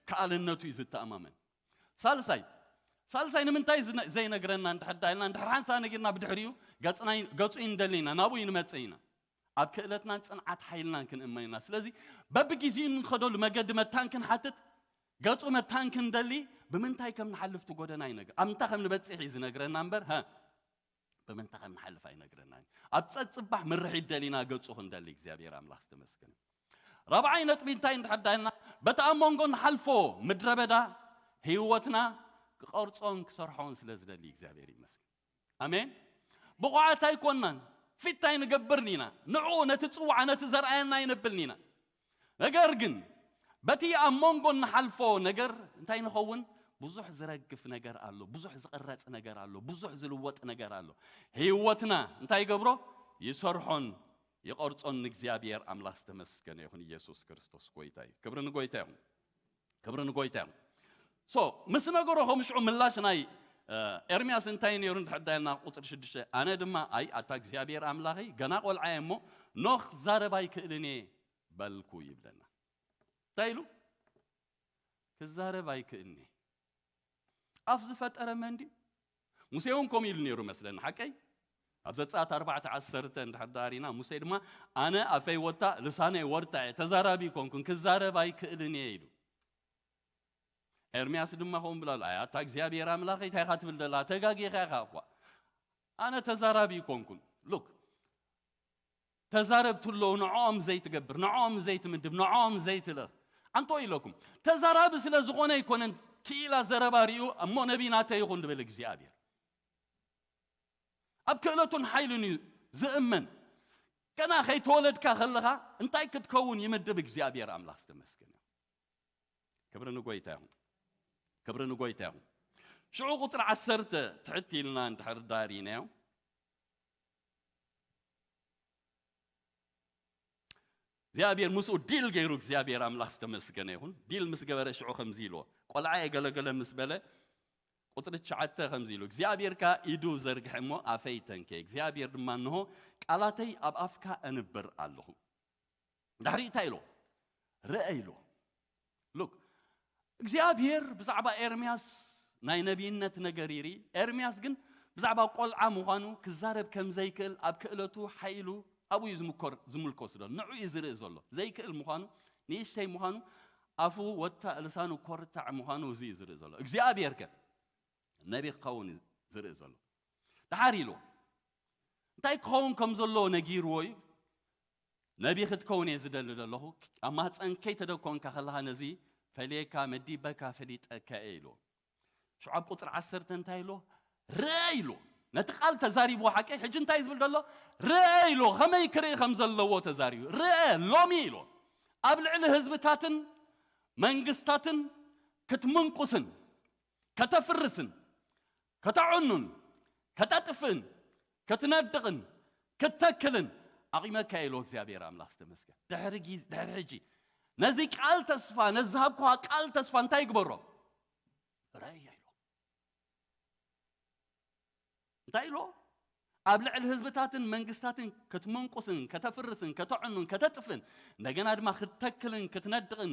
ከኣልነቱ እዩ ዝተኣማመን። ሳልሳይ፣ ሳልሳይ ንምንታይ ዝነ-፣ ዘይነግረና እንድሕር ዳይልና፣ እንድሕር ሓንሳ ነጊርና ብድሕሪኡ ገጽና ይ-፣ ገጹ ይንደሊ ኢና፣ ናብኡ ይንመጽእ ኢና። ኣብ ክእለትናን ጽንዓት ሓይልናን ክንእመን ኢና። ስለዚ በብግዜኡ እንኸደሉ መገዲ መታን ክንሓትት፣ ገጹ መታን ክንደሊ፣ ብምንታይ ከም ንሓልፍ እቲ ጎደና ይነግር-፣ ኣብ ምንታይ ከም ንበጽሕ እዩ ዝነግረና እምበር፣ ሀ፣ ብምንታይ ከም ንሓልፍ ኣይነግረናን። ኣብ ጸጽባሕ ምርሒት ደሊና ገጹ ክንደሊ እግዚኣብሔር ኣምላኽ ዝተመስገነ። ራብዓይ ነጥቢ እንታይ እንድሕር ዳይልና፣ በቲ ኣብ መንጎ ንሓልፎ ምድረ በዳ ህይወትና ክቐርጾን ክሰርሖን ስለ ዝደሊ እግዚኣብሔር ይመስገን። ኣሜን። ብቑዓት ኣይኮናን፣ ፊት ኣይንገብርን ኢና። ንዕኡ ነቲ ጽዋዕ ነቲ ዘርኣየና ኣይነብልን ኢና። ነገር ግን በቲ ኣብ መንጎ እንሓልፎ ነገር እንታይ ንኸውን? ብዙሕ ዝረግፍ ነገር ኣሎ፣ ብዙሕ ዝቕረጽ ነገር ኣሎ፣ ብዙሕ ዝልወጥ ነገር ኣሎ። ህይወትና እንታይ ይገብሮ? ይሰርሖን ይቐርጾን ንእግዚኣብሔር ኣምላኽ ዝተመስገነ ይኹን። ኢየሱስ ክርስቶስ ጎይታ እዩ። ክብሪ ንጎይታ ይኹን። ክብሪ ንጎይታ ይኹን። ሶ፣ ምስ ነገሮ ከም ሽዑ ምላሽ ናይ፣ እ፣ ኤርምያስ እንታይ ነይሩ እንድሕር ዳይልና ቁጽሪ ሽዱሽተ፣ ኣነ ድማ ኣይ ኣታ እግዚኣብሔር ኣምላኸይ ገና ቆልዓ እየ እሞ ኖህ ክዛረብ ኣይክእልን እየ በልኩ ይብለና። እንታይ ኢሉ? ክዛረብ ኣይክእልን እየ። ኣፍ ዝፈጠረ መን ድዩ? ሙሴ እውን ከምኡ ኢሉ ነይሩ መስለኒ፣ ሓቀይ? ኣብ ዘጸኣት ኣርባዕተ ዓሰርተ እንድሕር ዳሪና፣ ሙሴ ድማ ኣነ ኣፈይ ወታ ልሳነይ ወርታ እየ፣ ተዛራቢ ኣይኮንኩን፣ ክዛረብ ኣይክእልን እየ ኢሉ። ኤርምያስ ድማ ከምኡ ብላሉ፣ ኣይ ኣታ እግዚኣብሔር ኣምላኸይ እንታይ ኢኻ ትብል ዘላ? ተጋጊኻ ኢኻ እኳ። ኣነ ተዛራቢ ኣይኮንኩን። ሉክ፣ ተዛረብቲ ኣለዉ፣ ንዕኦም ዘይትገብር፣ ንዕኦም ዘይትምድብ፣ ንዕኦም ዘይትልእኽ። ኣንቶ ኢለኩም፣ ተዛራቢ ስለ ዝኾነ ኣይኮነን ክኢላ ዘረባ ርእዩ፣ እሞ ነቢይ ናተይ ይኹን ዝብል እግዚኣብሔር። ኣብ ክእለቱን ሓይሉን እዩ ዝእመን። ገና ከይተወለድካ ከለኻ እንታይ ክትከውን ይምድብ እግዚኣብሔር ኣምላኽ ዝተመስገነ። ክብሪ ንጎይታ ይኹን። ክብሪ ንጎይታ ይኹን። ሽዑ ቁጽሪ ዓሰርተ ትሕት ኢልና እንድሕር ዳሪናዮ፣ እግዚኣብሔር ምስኡ ዲል ገይሩ፣ እግዚኣብሔር ኣምላኽ ዝተመስገነ ይኹን። ዲል ምስ ገበረ ሽዑ ከምዚ ኢልዎ፣ ቆልዓ የገለገለ ምስ በለ፣ ቁጽሪ ትሽዓተ ከምዚ ኢሉ፣ እግዚኣብሔር ከኣ ኢዱ ዘርግሐ እሞ ኣፈይ ተንከየ። እግዚኣብሔር ድማ፣ እንሆ ቃላተይ ኣብ ኣፍካ ኣንብር ኣለኹ። ድሕሪ እንታይ ኢሎ? ርአ ኢሎ። ሉክ፣ እግዚኣብሔር ብዛዕባ ኤርምያስ ናይ ነቢይነት ነገር ይርኢ። ኤርምያስ ግን ብዛዕባ ቆልዓ ምዃኑ፣ ክዛረብ ከም ዘይክእል፣ ኣብ ክእለቱ፣ ሓይሉ፣ ኣብኡ እዩ ዝምኮር-፣ ዝምልኮስ ዘሎ። ንዑ እዩ ዝርኢ ዘሎ። ዘይክእል ምዃኑ፣ ንእሽተይ ምዃኑ፣ ኣፉ ወታእ፣ ልሳኑ ኮርታዕ ምዃኑ፣ እዚ እዩ ዝርኢ ዘሎ። እግዚኣብሔር ከ ነቢ ክኸውን እዩ ዝርኢ ዘሎ። ደሓር ኢሉ እንታይ ክኸውን ከም ዘለዎ ነጊርዎ እዩ። ነቢ ክትከውን እየ ዝደሊ ዘለኹ። ኣብ ማህፀን ከይተደኮንካ ከለኻ ነዚ ፈሊየካ፣ መዲበካ፣ ፈሊጠካ እየ ኢሉ። ሽዑ ኣብ ቁፅሪ ዓሰርተ እንታይ ኢሉ? ርአ ኢሉ። ነቲ ቃል ተዛሪብዎ ሓቀይ። ሕጂ እንታይ ዝብል ዘሎ? ርአ ኢሉ። ከመይ ክርኢ ከም ዘለዎ ተዛሪቡ። ርአ፣ ሎሚ ኢሉ። ኣብ ልዕሊ ህዝብታትን መንግስታትን ክትምንቁስን ከተፍርስን ከተዕኑን ከተጥፍእን ክትነድቕን ክትተክልን ኣቒመካ ኢሉ እግዚኣብሔር ኣምላኽ ዝተመስገን። ድሕሪ ግዜ፣ ድሕሪ ሕጂ ነዚ ቃል ተስፋ፣ ነዚ ዝሃብኩኻ ቃል ተስፋ እንታይ ይግበሮ? ረእያ ኢሉ። እንታይ ኢሉ? ኣብ ልዕሊ ህዝብታትን መንግስታትን ክትምንቁስን ከተፍርስን ከተዕኑን ከተጥፍእን እንደገና ድማ ክትተክልን ክትነድቕን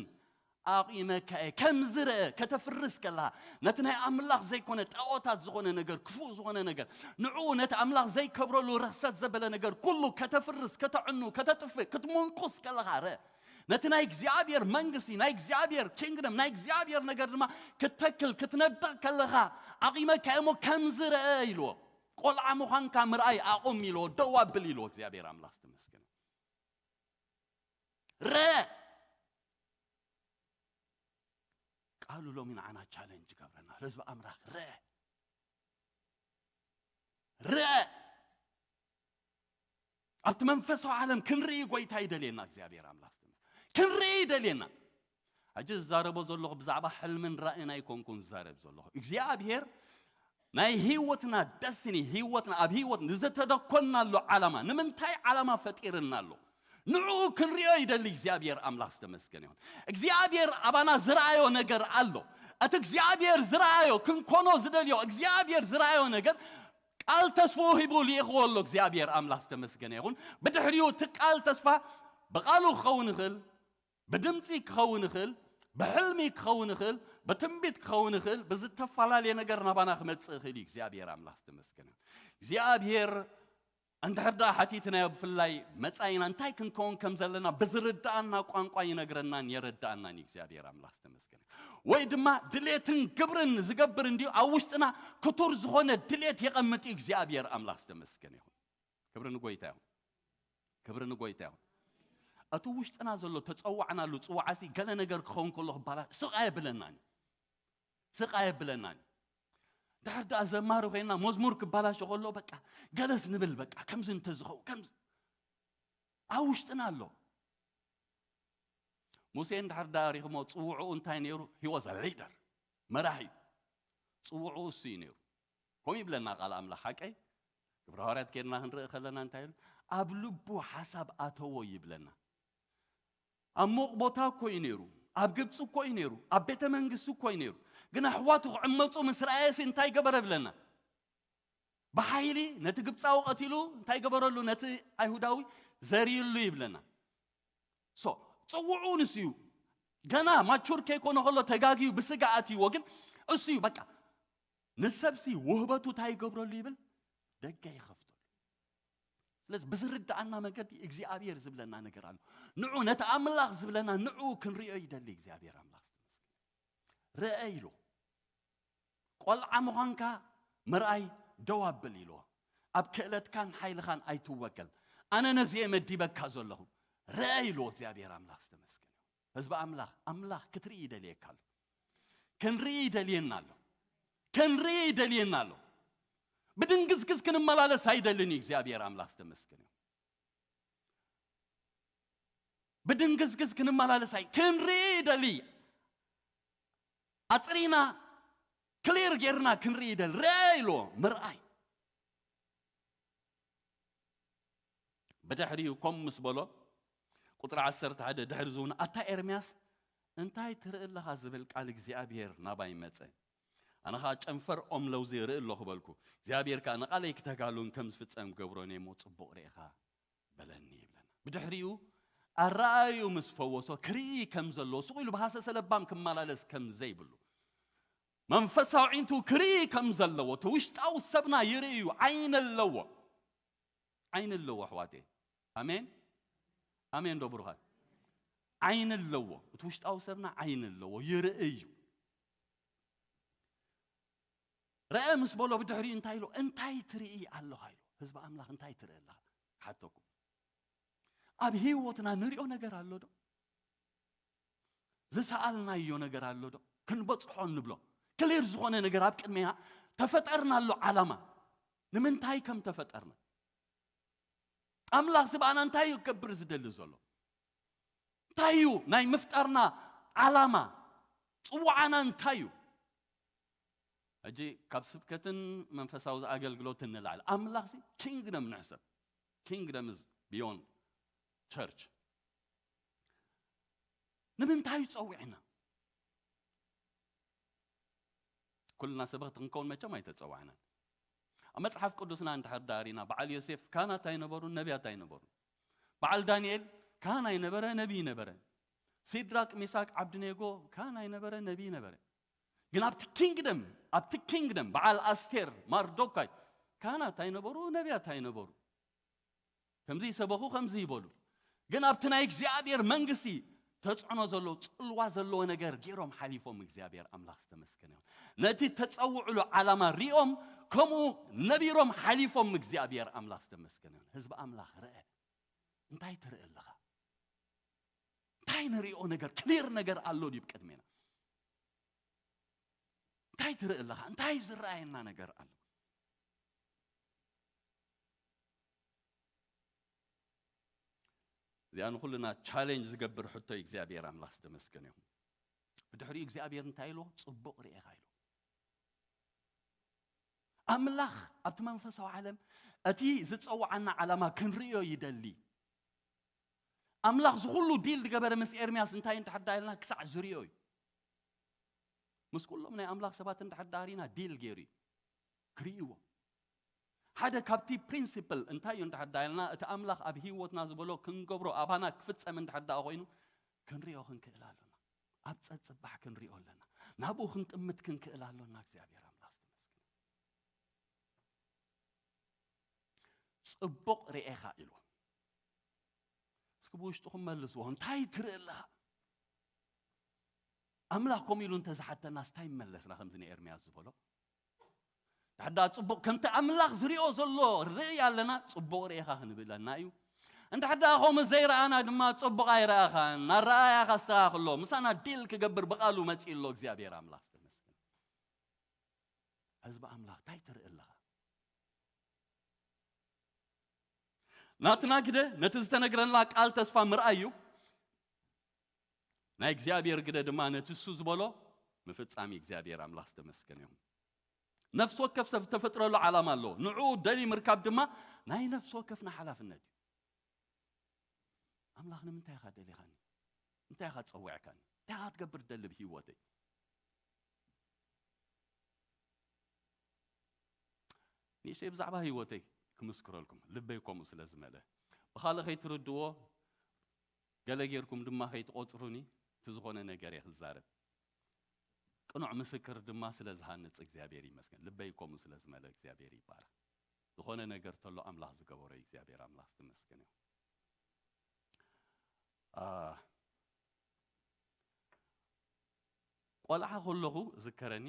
ኣቑመካ እየ። ከም ዝረአ ከተፍርስ ከለኻ፣ ነቲ ናይ ኣምላኽ ዘይኮነ ጣዖታት ዝኾነ ነገር፣ ክፉእ ዝኾነ ነገር፣ ንዕኡ ነቲ ኣምላኽ ዘይከብረሉ ርኽሰት ዘበለ ነገር ኩሉ ከተፍርስ፣ ከተዕኑ፣ ከተጥፍእ፣ ክትምንቁስ ከለኻ ርአ። ነቲ ናይ እግዚኣብሔር መንግስቲ፣ ናይ እግዚኣብሔር ኪንግደም፣ ናይ እግዚኣብሔር ነገር ድማ ክትተክል፣ ክትነድቕ ከለኻ ኣቑመካ እየ እሞ ከም ዝረአ ኢልዎ። ቆልዓ ምዃንካ ምርኣይ ኣቑም ኢልዎ፣ ደው ኣብል ኢልዎ እግዚኣብሔር ኣምላኽ ዝተመስገነ። ርአ። ቃሉ ሎሚ ንዓና ቻለንጅ ይገብረና። ህዝቢ ኣምላኽ ርአ። ርአ። ኣብቲ መንፈሳዊ ዓለም ክንርኢ ጎይታ ይደልየና እግዚኣብሔር ኣምላኽ። ክንርኢ ይደልየና። ሕጂ ዝዛረቦ ዘለኹ ብዛዕባ ሕልምን ራእን ኣይኮንኩን ዝዛረብ ዘለኹ። እግዚኣብሔር ናይ ህይወትና ደስኒ፣ ህይወትና፣ ኣብ ህይወት ንዝተደኮናሉ ዓላማ፣ ንምንታይ ዓላማ ፈጢርና ኣሎ? ንዕኡ ክንሪኦ ይደሊ እግዚኣብሔር ኣምላኽ ዝተመስገነ ይሁን። እግዚኣብሔር ኣባና ዝረኣዮ ነገር ኣሎ። እቲ እግዚኣብሔር ዝረኣዮ፣ ክንኮኖ ዝደልዮ እግዚኣብሔር ዝረኣዮ ነገር ቃል ተስፋ ሂቡ ልኢኽዎ ኣሎ። እግዚኣብሔር ኣምላኽ ዝተመስገነ ይኹን። ብድሕሪኡ እቲ ቃል ተስፋ ብቓሉ ክኸውን ይኽእል፣ ብድምፂ ክኸውን ይኽእል፣ ብሕልሚ ክኸውን ይኽእል፣ ብትንቢት ክኸውን ይኽእል፣ ብዝተፈላለየ ነገር ናባና ክመፅእ ይኽእል እዩ። እግዚኣብሔር ኣምላኽ ዝተመስገነ ይኹን። እግዚኣብሔር እንድሕር ደኣ ሓቲትናዮ፣ ብፍላይ መጻኢና እንታይ ክንከውን ከም ዘለና ብዝርድኣና ቋንቋ ይነግረናን የረድኣናን እዩ። እግዚኣብሔር ኣምላኽ ዝተመስገነ። ወይ ድማ ድሌትን ግብርን ዝገብር እንዲዩ ኣብ ውሽጥና ክቱር ዝኾነ ድሌት የቐምጥ እዩ። እግዚኣብሔር ኣምላኽ ዝተመስገነ ይኹን። ክብሪ ንጎይታ ይኹን። ክብሪ ንጎይታ ይኹን። እቲ ውሽጥና ዘሎ ተጸዋዕናሉ ጽዋዓሲ ገለ ነገር ክኸውን ከሎ ክባላ ስቕ ኣየብለናን እዩ። ስቕ ኣየብለናን እዩ። ድሕር ደኣ ዘማሪ ኮይና መዝሙር ክባላሾ ከሎ በቃ ገለስ ንብል፣ በቃ ከምዚ እንተዝኸው ከምዚ ኣብ ውሽጥና ኣሎ። ሙሴ እንድሕር ደኣ ሪኽሞ ጽውዕኡ እንታይ ነይሩ? He was a leader፣ መራሒ እዩ። ጽውዕኡ እሱ እዩ ነይሩ። ከምኡ ይብለና ቃል ኣምላኽ ሓቀይ። ግብረ ሃዋርያት ኬድና ክንርኢ ከለና እንታይ ኢሉ? ኣብ ልቡ ሓሳብ ኣተዎ ይብለና። ኣብ ሞቕ ቦታ እኮ እዩ ነይሩ፣ ኣብ ግብፂ እኮ እዩ ነይሩ፣ ኣብ ቤተ መንግስቲ እኮ እዩ ነይሩ። ግን ኣሕዋቱ ክዕመፁ ምስ ረኣየሲ እንታይ ገበረ ብለና? ብሓይሊ ነቲ ግብፃዊ ቀቲሉ እንታይ ገበረሉ? ነቲ ኣይሁዳዊ ዘርይሉ ይብለና። ሶ ጽውዑ ንሱ እዩ። ገና ማቹር ከይኮነ ከሎ ተጋግዩ ብስጋ ኣትይዎ፣ ግን እሱ እዩ በቃ ንሰብሲ ውህበቱ እንታይ ይገብረሉ ይብል? ደገ ይኸፍተሉ። ስለዚ ብዝርድኣና መገዲ እግዚኣብሔር ዝብለና ነገር ኣሎ። ንዑ ነቲ ኣምላኽ ዝብለና ንዑ ክንሪኦ ይደሊ እግዚኣብሔር ኣምላኽ። ርአ ኢሉ። ቆልዓ ምዃንካ ምርኣይ ደው ኣብል ኢልዎ። ኣብ ክእለትካን ሓይልኻን ኣይትወከል። ኣነ ነዚ እየ መዲበካ ዘለኹ። ርአ ኢልዎ እግዚኣብሔር ኣምላኽ ዝተመስገነ። ህዝቢ ኣምላኽ፣ ኣምላኽ ክትርኢ ይደልየካ ኣሎ። ክንርኢ ይደልየና ኣሎ። ክንርኢ ይደልየና ኣሎ። ብድንግዝግዝ ክንመላለስ ኣይደልን እዩ እግዚኣብሔር ኣምላኽ ዝተመስገነ። ብድንግዝግዝ ክንመላለስ ኣይ-፣ ክንርኢ ይደሊ። ኣጽሪና ክሊር ጌርና ክንርኢ ይደሊ። ርአ ኢልዎ ምርኣይ። ብድሕሪኡ ከም ምስ በሎ፣ ቁጽሪ ዓሰርተ ሓደ ድሕሪ ዝውን፣ ኣታ ኤርምያስ እንታይ ትርኢ ኣለኻ ዝብል ቃል እግዚኣብሔር ናባይ መጸ። ኣነ ኸኣ ጨንፈር ኦም ለውዚ ይርኢ ኣለኹ በልኩ። እግዚኣብሔር ከኣ ንቓለይ ክተጋሉን ከም ዝፍጸም ገብሮን እየ እሞ ጽቡቕ ርኢኻ በለኒ ይብለና። ብድሕሪኡ ኣረኣዩ ምስ ፈወሶ ክርኢ ከም ዘለዎ፣ ስቕ ኢሉ ብሃሰሰ ለባም ክመላለስ ከም ዘይብሉ፣ መንፈሳዊ ዒንቱ ክርኢ ከም ዘለዎ፣ እቲ ውሽጣዊ ሰብና ይርኢ እዩ፣ ዓይኒ ኣለዎ። ዓይኒ ኣለዎ ኣሕዋተይ። ኣሜን። ኣሜን ዶ ብሩኻት? ዓይኒ ኣለዎ። እቲ ውሽጣዊ ሰብና ዓይኒ ኣለዎ፣ ይርኢ እዩ። ረአ ምስ በሎ ብድሕሪኡ እንታይ ኢሎ? እንታይ ትርኢ ኣለኻ ኢሎ? ህዝቢ ኣምላኽ እንታይ ትርኢ ኣለኻ? ክሓተኩም። ኣብ ህይወትና ንሪኦ ነገር ኣሎ ዶ? ዝሰኣልናዮ ነገር ኣሎ ዶ? ክንበጽሖ እንብሎ ክሊር ዝኾነ ነገር ኣብ ቅድሚና ተፈጠርና ኣሎ ዓላማ። ንምንታይ ከም ተፈጠርና? ኣምላኽ ዝብኣና እንታይ እዩ ክገብር ዝደሊ ዘሎ? እንታይ እዩ ናይ ምፍጣርና ዓላማ? ጽዋዓና እንታይ እዩ? ሕጂ ካብ ስብከትን መንፈሳዊ ኣገልግሎትን ንላዕሊ ኣምላኽሲ ኪንግደም ንሕሰብ። Kingdom is beyond church። ንምንታይ እዩ ጸዊዕና? ኩልና ሰበኽቲ ክንከውን መቸም ኣይተጸዋዕናን። ኣብ መጽሓፍ ቅዱስና እንድሕር ዳሪና፣ በዓል ዮሴፍ ካህናት ኣይነበሩን፣ ነቢያት ኣይነበሩን። በዓል ዳንኤል ካህን ኣይነበረ፣ ነቢይ ነበረ። ሲድራቅ፣ ሚሳቅ፣ ዓብድኔጎ ካህን ኣይነበረ፣ ነቢይ ነበረ። ግን ኣብቲ ኪንግደም፣ ኣብቲ ኪንግደም በዓል ኣስቴር፣ ማርዶካይ ካህናት ኣይነበሩ፣ ነቢያት ኣይነበሩ። ከምዚ ይሰበኹ፣ ከምዚ ይበሉ። ግን ኣብቲ ናይ እግዚኣብሔር መንግስቲ ተጽዕኖ ዘለዎ፣ ጽልዋ ዘለዎ ነገር ገይሮም ሓሊፎም። እግዚኣብሔር ኣምላኽ ዝተመስገነ ይሁን። ነቲ ተጸውዕሉ ዓላማ ሪኦም፣ ከምኡ ነቢሮም ሓሊፎም። እግዚኣብሔር ኣምላኽ ዝተመስገነ ይሁን። ህዝቢ ኣምላኽ ርአ። እንታይ ትርኢ ኣለኻ? እንታይ ንሪኦ ነገር፣ ክሊር ነገር ኣሎ ድዩ ቅድሜና? እንታይ ትርኢ ኣለኻ? እንታይ ዝረኣየና ነገር ኣሎ? እዚኣ ንኹልና ቻሌንጅ ዝገብር ሕቶ እዩ። እግዚኣብሔር ኣምላኽ ዝተመስገነ ይኹን። ብድሕሪኡ እግዚኣብሔር እንታይ ኢልዎ? ጽቡቕ ርኤኻ ኢልዎ። ኣምላኽ ኣብቲ መንፈሳዊ ዓለም እቲ ዝጸውዓና ዓላማ ክንርእዮ ይደሊ። ኣምላኽ ዝኹሉ ዲል ዝገበረ ምስ ኤርምያስ እንታይ እንድሕር ዳ ኢልና ክሳዕ ዝርእዮ እዩ። ምስ ኩሎም ናይ ኣምላኽ ሰባት እንድሕር ደኣ ርኢና ዲል ገይሩ እዩ ክርእይዎ። ሓደ ካብቲ ፕሪንሲፕል እንታይ እዩ እንድሕር ደኣ ኢልና፣ እቲ ኣምላኽ ኣብ ህይወትና ዝበሎ ክንገብሮ ኣባና ክፍጸም እንድሕር ደኣ ኮይኑ ክንሪኦ ክንክእል ኣሎና። ኣብ ጸጽባሕ ክንሪኦ ኣለና። ናብኡ ክንጥምት ክንክእል ኣሎና። እግዚኣብሔር ኣምላኽ ዝተመስገነ። ጽቡቕ ርኤኻ ኢሉ። እስኪ ብውሽጥኹም መልስዎ። እንታይ ትርኢ ኣለኻ? ኣምላኽ ከምኡ ኢሉ እንተዝሓተናስ እንታይ ምመለስና? ከምዚ ንኤርምያስ ዝበሎ። ድሕር ደኣ ጽቡቕ፣ ከምቲ ኣምላኽ ዝሪኦ ዘሎ ርኢ ኣለና፣ ጽቡቕ ርኤኻ ክንብለና እዩ። እንድሕር ደኣ ከምኡ ዘይረኣና ድማ ጽቡቕ ኣይረኣኻን፣ ኣረኣእያኻ ኣስተኻኽሎ። ምሳና ዲል ክገብር ብቓሉ መጺኡ ኣሎ እግዚኣብሔር ኣምላኽ ዝተመስገነ። ህዝቢ ኣምላኽ እንታይ ትርኢ ኣለኻ? ናትና ግደ ነቲ ዝተነግረና ቃል ተስፋ ምርኣይ እዩ። ናይ እግዚኣብሔር ግደ ድማ ነቲ እሱ ዝበሎ ምፍጻም እዩ። እግዚኣብሔር ኣምላኽ ዝተመስገነ ይኹን። ነፍሲ ወከፍ ሰብ ዝተፈጥረሉ ዓላማ ኣለዎ። ንዕኡ ደልዩ ምርካብ ድማ ናይ ነፍሲ ወከፍና ሓላፍነት እዩ። ኣምላኽ ንምንታይ ኢኻ ደሊኻኒ? እንታይ ኢኻ ጸዊዕካኒ? እንታይ ኢኻ ክትገብር ትደሊ ብህይወተይ? ንእሽተይ ብዛዕባ ህይወተይ ክምስክረልኩም፣ ልበይ ከምኡ ስለ ዝመልአ። ብኻልእ ከይትርድዎ፣ ገለ ጌርኩም ድማ ከይትቖጽሩኒ፣ እቲ ዝኾነ ነገር እየ ክዛረብ። ቅኑዕ ምስክር ድማ ስለ ዝሃንጽ እግዚኣብሔር ይመስገን። ልበይ ከምኡ ስለ ዝመልአ እግዚኣብሔር ይባረኽ። ዝኾነ ነገር ተሎ ኣምላኽ ዝገበሮ እዩ፣ እግዚኣብሔር ኣምላኽ ዝተመስገነ ይሁን። አ፣ ቆልዓ ከለኹ ዝከረኒ፣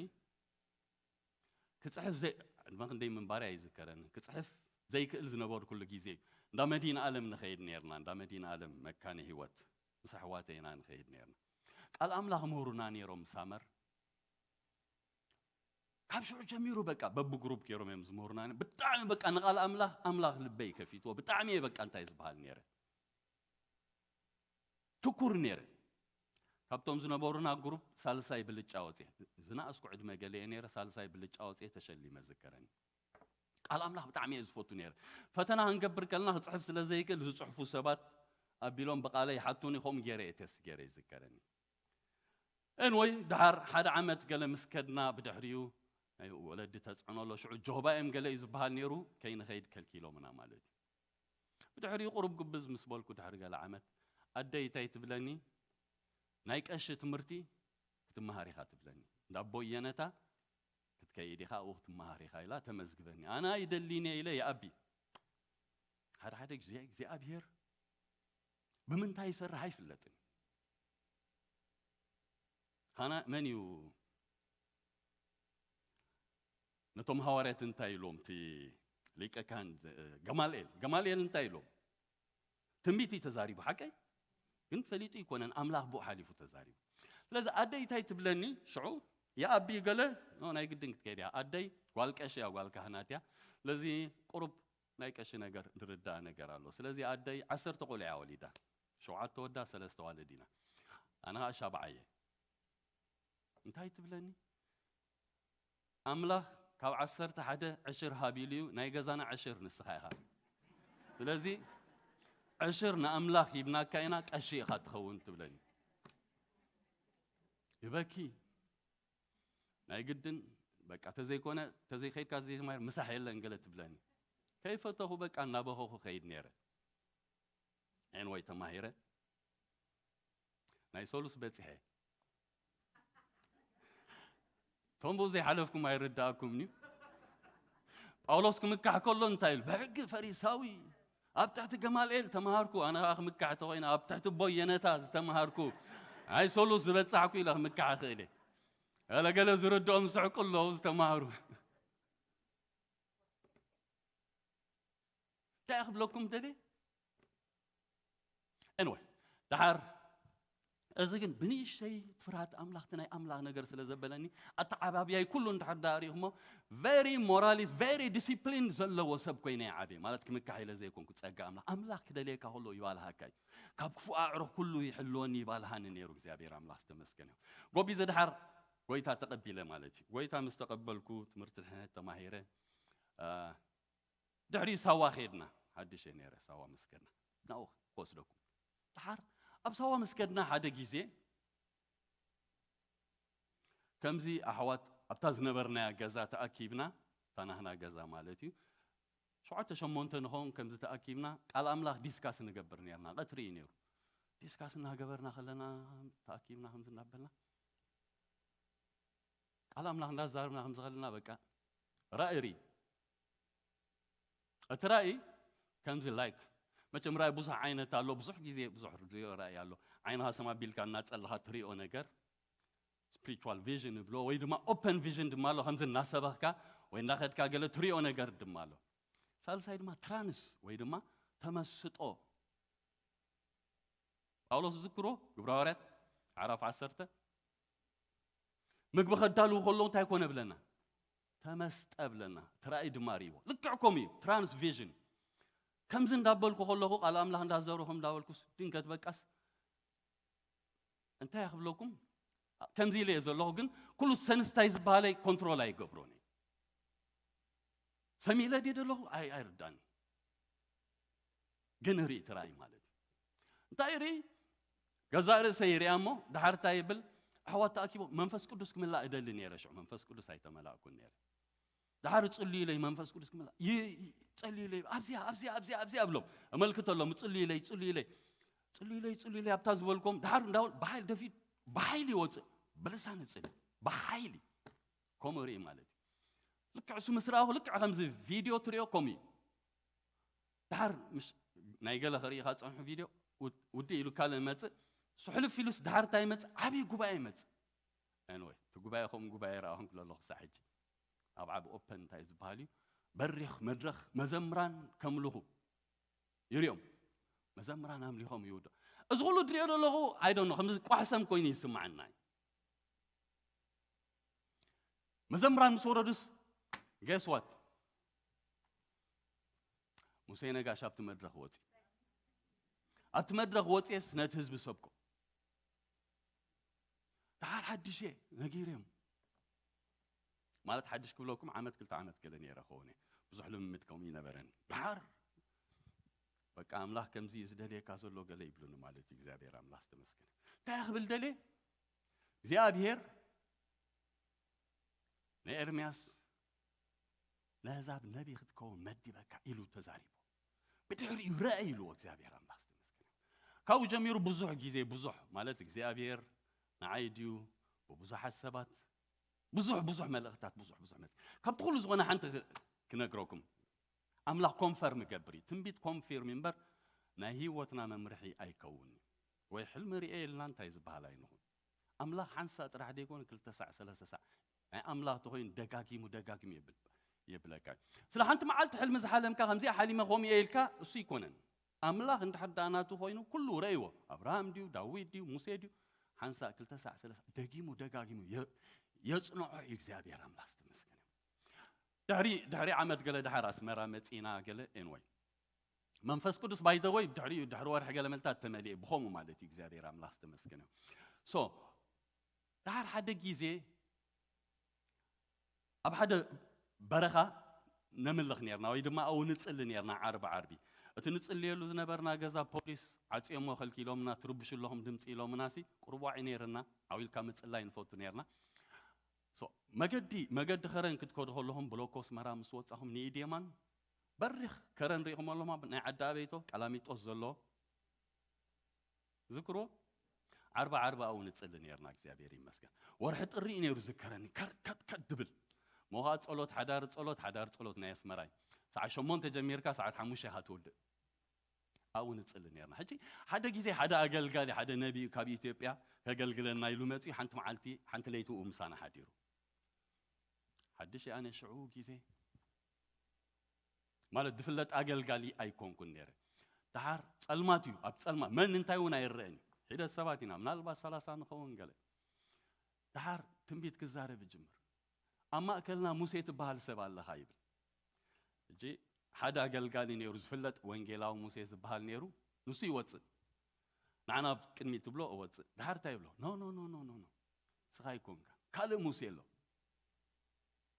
ክጽሕፍ ዘይ-፣ ዕድመ ክንደይ ምንባረይ ኣይዝከረን። ክጽሕፍ ዘይክእል ዝነበርኩሉ ግዜ እዩ። እንዳ መዲና ኣለም ንኸይድ ነይርና፣ እንዳ መዲና ኣለም መካነ ህይወት ምስ ኣሕዋተይ ኢና ንኸይድ ነይርና። ቃል ኣምላኽ ምህሩና ነይሮም ሳመር። ካብ ሽዑ ጀሚሩ በቃ በብግሩፕ ገይሮም እዮም ዝምህሩና። ብጣዕሚ በቃ ንቃል ኣምላኽ፣ ኣምላኽ ልበይ ከፊትዎ። ብጣዕሚ እየ በቃ እንታይ ዝበሃል ነይረ። ትኩር ነይረ። ካብቶም ዝነበሩና ግሩፕ ሳልሳይ ብልጫ ወፅየ። ዝነኣስኩ ዕድመ ገለ እየ ነይረ፣ ሳልሳይ ብልጫ ወፅየ ተሸሊመ ዝከረኒ። ቃል ኣምላኽ ብጣዕሚ እየ ዝፈቱ ነይረ። ፈተና ክንገብር ከለና ክፅሕፍ ስለ ዘይክእል ዝፅሕፉ ሰባት ኣቢሎም ብቃለይ ይሓቱኒ፣ ከምኡ ገይረ እየ ቴስት ገይረ ይዝከረኒ። እንወይ ድሓር ሓደ ዓመት ገለ ምስ ከድና ብድሕሪኡ ናይ ወለዲ ተፅዕኖ ኣሎ። ሽዑ ጆህባ እዮም ገለ እዩ ዝበሃል ነይሩ፣ ከይንኸይድ ከልኪሎምና ማለት እዩ። ብድሕሪኡ ቁሩብ ግብዝ ምስ በልኩ ድሕሪ ገለ ዓመት ኣደይ እንታይ ትብለኒ? ናይ ቀሺ ትምህርቲ ክትመሃር ኢኻ ትብለኒ። እንዳ ኣቦይ የነታ ክትከይድ ኢኻ ኣብኡ ክትመሃር ኢኻ ኢላ ተመዝግበኒ። ኣነ ኣይደልይን እየ ኢለ ይኣቢ። ሓደ ሓደ ግዜ እግዚኣብሔር ብምንታይ ይሰርሕ ኣይፍለጥን። ካና መን እዩ ነቶም ሃዋርያት እንታይ ኢሎም? እቲ ሊቀ ካህን ገማልኤል፣ ገማልኤል እንታይ ኢሎም? ትንቢት እዩ ተዛሪቡ፣ ሓቀይ? ግን ፈሊጡ ኣይኮነን፣ ኣምላኽ ብኡ ሓሊፉ ተዛሪቡ። ስለዚ ኣደይ እንታይ ትብለኒ? ሽዑ ይኣቢ ገለ፣ ኖ፣ ናይ ግድን ክትከይድ እያ። ኣደይ ጓል ቀሺ እያ፣ ጓል ካህናት እያ። ስለዚ ቁሩብ ናይ ቀሺ ነገር ዝርዳእ ነገር ኣሎ። ስለዚ ኣደይ ዓሰርተ ቆልዑ እያ ወሊዳ። ሸውዓተ ወዳ፣ ሰለስተ ዋልድ ኢና። ኣነ ኸዓ ሻብዓየ። እንታይ ትብለኒ? ኣምላኽ ካብ ዓሰርተ ሓደ ዕሽር ሃብ ኢሉ እዩ፣ ናይ ገዛና ዕሽር ንስኻ ኢኻ። ስለዚ ዕሽር ንኣምላኽ ሂብናካ ኢና፣ ቀሺ ኢኻ ትኸውን ትብለኒ። ይበኪ። ናይ ግድን በቃ ተዘይኮነ፣ ተዘይኸይድካ ዘይተማሂር ምሳሕ የለን ገለ ትብለኒ። ከይፈተኹ በቃ እናበኸኹ ከይድ ነይረ። ኤንወይ ተማሂረ። ናይ ሰሉስ በጺሐ። ቶም ብኡ ዘይሓለፍኩም ኣይርዳእኩምን እዩ። ጳውሎስ ክምካሕ ከሎ እንታይ ኢሉ? ብሕጊ ፈሪሳዊ፣ ኣብ ትሕቲ ገማልኤል ተማሃርኩ። ኣነ ኸዓ ክምካሕ ተኾይነ ኣብ ትሕቲ ኣቦይ የነታ ዝተማሃርኩ፣ ናይ ሰሉስ ዝበጻሕኩ ኢለ ክምካሕ እኽእል እየ። ገለ ገለ ዝርድኦም ስሕቁ ኣለዉ ዝተማህሩ። እንታይ ክብለኩም ደልየ? ኤንወይ፣ ደሓር እዚ ግን ብንእሽተይ ፍርሃት ኣምላኽ፣ እቲ ናይ ኣምላኽ ነገር ስለ ዘበለኒ፣ ኣተዓባብያይ ኩሉ እንድሕር ደኣ ርኢኹሞ፣ ቨሪ ሞራሊስት፣ ቨሪ ዲሲፕሊን ዘለዎ ሰብ ኮይነ እየ ዓብየ። ማለት ክምካሕ ኢለ ዘይኮንኩ፣ ጸጋ ኣምላኽ። ኣምላኽ ክደልየካ ከሎ ይባልሃካ እዩ። ካብ ክፉእ ኣዕሩኽ ኩሉ ይሕልወኒ ይባልሃኒ ነይሩ እግዚኣብሔር ኣምላኽ ዝተመስገነ ይሁን። ጎቢዘ ደሓር ጎይታ ተቐቢለ ማለት እዩ። ጎይታ ምስ ተቐበልኩ ትምህርቲ ድሕነት ተማሂረ፣ አ፣ ድሕሪኡ ሳዋ ከድና፣ ሓድሽ እየ ነይረ ሳዋ ምስ ከድና። ናብኡ ክወስደኩም። ደሓር ኣብ ሳዋ ምስ ከድና ሓደ ግዜ ከምዚ ኣሕዋት ኣብታ ዝነበርናያ ገዛ ተኣኪብና፣ እታ ናህና ገዛ ማለት እዩ። ሸውዓተ ሸሞንተ ንኸውን ከምዚ ተኣኪብና ቃል ኣምላኽ ዲስካስ ንገብር ነርና። ቀትሪ እዩ ነይሩ። ዲስካስ እናገበርና ከለና ተኣኪብና ከምዚ እናበልና ቃል ኣምላኽ እንዳዛርብና ከምዚ ከለና በቃ ራእይ ርኢ። እቲ ራእይ ከምዚ ላይክ መቸም ራእይ ብዙሕ ዓይነት ኣሎ። ብዙሕ ግዜ ብዙሕ ርድዮ ራእይ ኣሎ። ዓይንኻ ሰም ኣቢልካ እናጸለኻ ትሪኦ ነገር ስፒሪቹዋል ቪዥን ይብሎ ወይ ድማ ኦፐን ቪዥን ድማ ኣሎ። ከምዚ እናሰበኽካ ወይ እንዳኸድካ ገለ ትሪኦ ነገር ድማ ኣሎ። ሳልሳይ ድማ ትራንስ ወይ ድማ ተመስጦ። ጳውሎስ ዝዝክሮ ግብረ ሃዋርያት ዓራፍ ዓሰርተ ምግቢ ከዳልው ከሎ እንታይ ኮነ ብለና? ተመስጠ ብለና። እቲ ራእይ ድማ ርእይዎ። ልክዕ ከምኡ እዩ። ትራንስ ቪዥን። ከምዚ እንዳበልኩ ከለኹ ቃል ኣምላኽ እንዳዘሩ ከም እንዳበልኩስ ድንገት በቃስ እንታይ ክብለኩም ከምዚ ኢለ እየ ዘለኹ፣ ግን ኩሉ ሰንስታይ ዝበሃለይ ኮንትሮል ኣይገብሮን እየ። ሰሚለ ድየ ዘለኹ ኣይ ኣይርዳን ግን ርኢ እቲ ራእይ ማለት እዩ። እንታይ ርኢ? ገዛእ ርእሰይ ይሪኣ እሞ ድሓር እንታይ ይብል? ኣሕዋት ተኣኪቦም መንፈስ ቅዱስ ክምላእ እደሊ ነይረ። ሽዑ መንፈስ ቅዱስ ኣይተመላእኩን ነይረ። ድሓር ጽልዩለይ መንፈስ ቅዱስ ክምላእ ይ- ይ- ጸልዩለይ ኣብዚኣ ኣብዚኣ ኣብዚኣ ኣብዚኣ ኣብሎም እመልክተሎም ጽልዩለይ ጽልዩለይ ጽልዩለይ ጽልዩለይ ኣብታ ዝበልኩም ድሓር እንዳበል ብሓይል ደፊት ብሓይል ይወፅእ ብልሳን እፅል ብሓይሊ ከምኡ ርኢ ማለት እዩ። ልክዕ እሱ ምስ ረኣኹ ልክዕ ከምዚ ቪድዮ ትሪኦ ከምኡ እዩ። ድሓር ምስ ናይ ገለ ክርኢ ካብ ጸንሑ ቪድዮ ውድ- ውድእ ኢሉ ካልእ መጽእ እሱ ሕልፍ ኢሉስ ድሓር እንታይ ይመጽእ ዓብዪ ጉባኤ ይመጽእ። ኤንወይ እቲ ጉባኤ ከምኡ ጉባኤ ረኣኹም ክሎ ኣለኹ ክሳዕ ሕጂ ኣብ ዓቢ ኦፐን እንታይ ዝበሃል እዩ በሪኽ መድረኽ መዘምራን ከምልኹ ይሪኦም መዘምራን ኣምሊኾም ይውዶ እዚ ኩሉ ድሪኦ ዘለኹ ኣይዶኖ ከምዚ ቋሕሰም ኮይኑ ይስማዓና እዩ። መዘምራን ምስ ወረዱስ ጌስዋት ሙሴ ነጋሽ ኣብቲ መድረኽ ወፂ ኣብቲ መድረኽ ወፅየስ ነቲ ህዝቢ ሰብኮ ደሓር ሓድሽ እየ ነጊርዮም ማለት ሓድሽ ክብለኩም ዓመት ክልተ ዓመት ገለ ነይረ ኸውን እየ ብዙሕ ልምምድ ከምኡ ይነበረን ደሓር በቃ ኣምላኽ ከምዚ እዩ ዝደልየካ ዘሎ ገለ ይብሉኒ ማለት እዩ እግዚኣብሔር ኣምላኽ ዝተመስገነ እንታይ ክብል ደልየ እግዚኣብሔር ንኤርምያስ ነህዛብ ነቢ ክትከውን መዲበካ ኢሉ ተዛሪቡ ብድሕሪኡ ረአ ኢልዎ እግዚኣብሔር ኣምላኽ ዝተመስገነ ካብኡ ጀሚሩ ብዙሕ ግዜ ብዙሕ ማለት እግዚኣብሔር ንዓይ ድዩ ብብዙሓት ሰባት ብዙሕ ብዙሕ መልእኽታት ብዙሕ ብዙሕ መልእኽት ካብቲ ኩሉ ዝኾነ ሓንቲ ክነግረኩም ኣምላኽ ኮንፈርም ይገብር እዩ ትንቢት ኮንፊርም እምበር ናይ ህይወትና መምርሒ ኣይከውን እዩ ወይ ሕልሚ ርኤ ኢልና እንታይ ዝበሃል ኣይንኹን ኣምላኽ ሓንሳእ ጥራሕ ደይኮነ ክልተ ሳዕ ሰለስተ ሳዕ ናይ ኣምላኽ ተኾይኑ ደጋጊሙ ደጋጊሙ የብል የብለካ እዩ ስለ ሓንቲ መዓልቲ ሕልሚ ዝሓለምካ ከምዚኣ ሓሊመ ከምኡ እየ ኢልካ እሱ ይኮነን ኣምላኽ እንድሕር ደኣ ናቱ ኮይኑ ኩሉ ረእይዎ ኣብርሃም ድዩ ዳዊት ድዩ ሙሴ ድዩ ሓንሳእ ክልተ ሳዕ ሰለስተ ደጊሙ ደጋጊሙ የጽንዖ እዩ እግዚኣብሔር ኣምላኽ ዝተመስገነ ድሕሪ ድሕሪ ዓመት ገለ ድሓር ኣስመራ መጺና ገለ ኤንወይ መንፈስ ቅዱስ ባይተወይ ድሕሪኡ ድሕሪ ወርሒ ገለ መልታት ተመሊኤ ብኸምኡ ማለት እዩ እግዚኣብሔር ኣምላኽ ዝተመስገነ ሶ ድሓር ሓደ ግዜ ኣብ ሓደ በረኻ ነምልኽ ነርና ወይ ድማ ኣብኡ ንጽሊ ነርና ዓርቢ ዓርቢ እቲ ንጽልየሉ ዝነበርና ገዛ ፖሊስ ዓፅዮሞ ከልኪሎምና ትርብሹ ኣለኹም ድምፂ ኢሎምና ሲ ቁርቧዕ ነርና ዓው ኢልካ ምፅላይ ንፈቱ ነርና መገዲ መገዲ ኸረን ክትከዱ ከለኹም ብሎኮ ኣስመራ ምስ ወፃኹም ንኢድ የማን በሪኽ ከረን ሪኢኹም ኣለኹም ናይ ዓዲ ኣበይቶ ቀላሚጦስ ዘሎ ዝክሮ ዓርባ ዓርባ ኣብኡ ንፅሊ ነርና እግዚኣብሔር ይመስገን ወርሒ ጥሪ እዩ ነይሩ ዝከረኒ ከርከትከት ድብል ሞኻ ፀሎት ሓዳር ፀሎት ሓዳር ፀሎት ናይ ኣስመራይ ሰዓት ሸሞንተ ጀሚርካ ሰዓት ሓሙሽተ ኢኻ ትውድእ ኣብኡ ንፅሊ ነርና ሕጂ ሓደ ግዜ ሓደ ኣገልጋሊ ሓደ ነቢይ ካብ ኢትዮጵያ ከገልግለና ኢሉ መፅኡ ሓንቲ መዓልቲ ሓንቲ ለይቲ ኡ ምሳና ሓዲሩ ሓድሽ ኣነ ሽዑ ግዜ ማለት ዝፍለጥ ኣገልጋሊ ኣይኮንኩን ነይረ። ደሓር ጸልማት እዩ፣ ኣብ ጸልማት መን እንታይ እውን ኣይረአን እዩ። ሒደት ሰባት ኢና፣ ምናልባት ሰላሳ ንኸውን ገለ። ደሓር ትንቢት ክዛረብ ይጅምር። ኣብ ማእከልና ሙሴ ትበሃል ሰብ ኣለኻ ይብል። ሕጂ ሓደ ኣገልጋሊ ነይሩ ዝፍለጥ ወንጌላዊ ሙሴ ዝበሃል ነይሩ፣ ንሱ ይወጽእ። ንዓና ኣብ ቅድሚት ትብሎ እወጽእ። ደሓር እንታይ ይብሎ? ኖ ኖ ኖ ኖ ኖ ኖ። ስኻ ኣይኮንካ። ካልእ ሙሴ ኣሎ።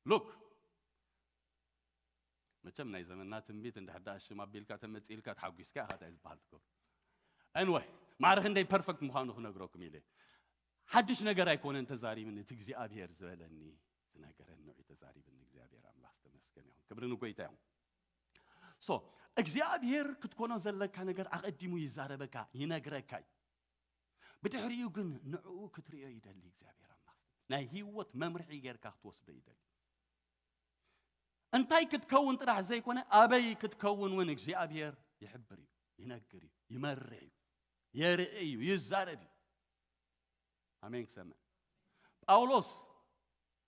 ሉክ መቸም ናይ ዘመንና ትንቢት እንድሕር ደኣ ሽም ኣቢልካ ተመጺእልካ ተሓጒስካ ኢኻ እንታይ ዝበሃል ትገብር። Anyway ማዕረ ክንደይ ፐርፈክት ምዃኑ ክነግረኩም ኢለ። ሓድሽ ነገር ኣይኮነን ተዛሪብኒ፣ እቲ እግዚኣብሔር ዝበለኒ፣ ዝነገረኒ ንዑ ተዛሪብኒ። እግዚኣብሔር ኣምላኽ ዝተመስገነ ይኹን። ክብሪ ንጎይታ ይኹን። So እግዚኣብሔር ክትኮኖ ዘለካ ነገር ኣቐዲሙ ይዛረበካ፣ ይነግረካ እዩ። ብድሕሪኡ ግን ንዕኡ ክትርእዮ ይደሊ እግዚኣብሔር ኣምላኽ። ናይ ህይወት መምርሒ ጌርካ ክትወስዶ ይደሊ። እንታይ ክትከውን ጥራሕ ዘይኮነ፣ ኣበይ ክትከውን እውን እግዚኣብሔር ይሕብር እዩ፣ ይነግር እዩ፣ ይመርሕ እዩ፣ የርኢ እዩ፣ ይዛረብ እዩ። ኣሜን። ክሰምዕ ጳውሎስ፣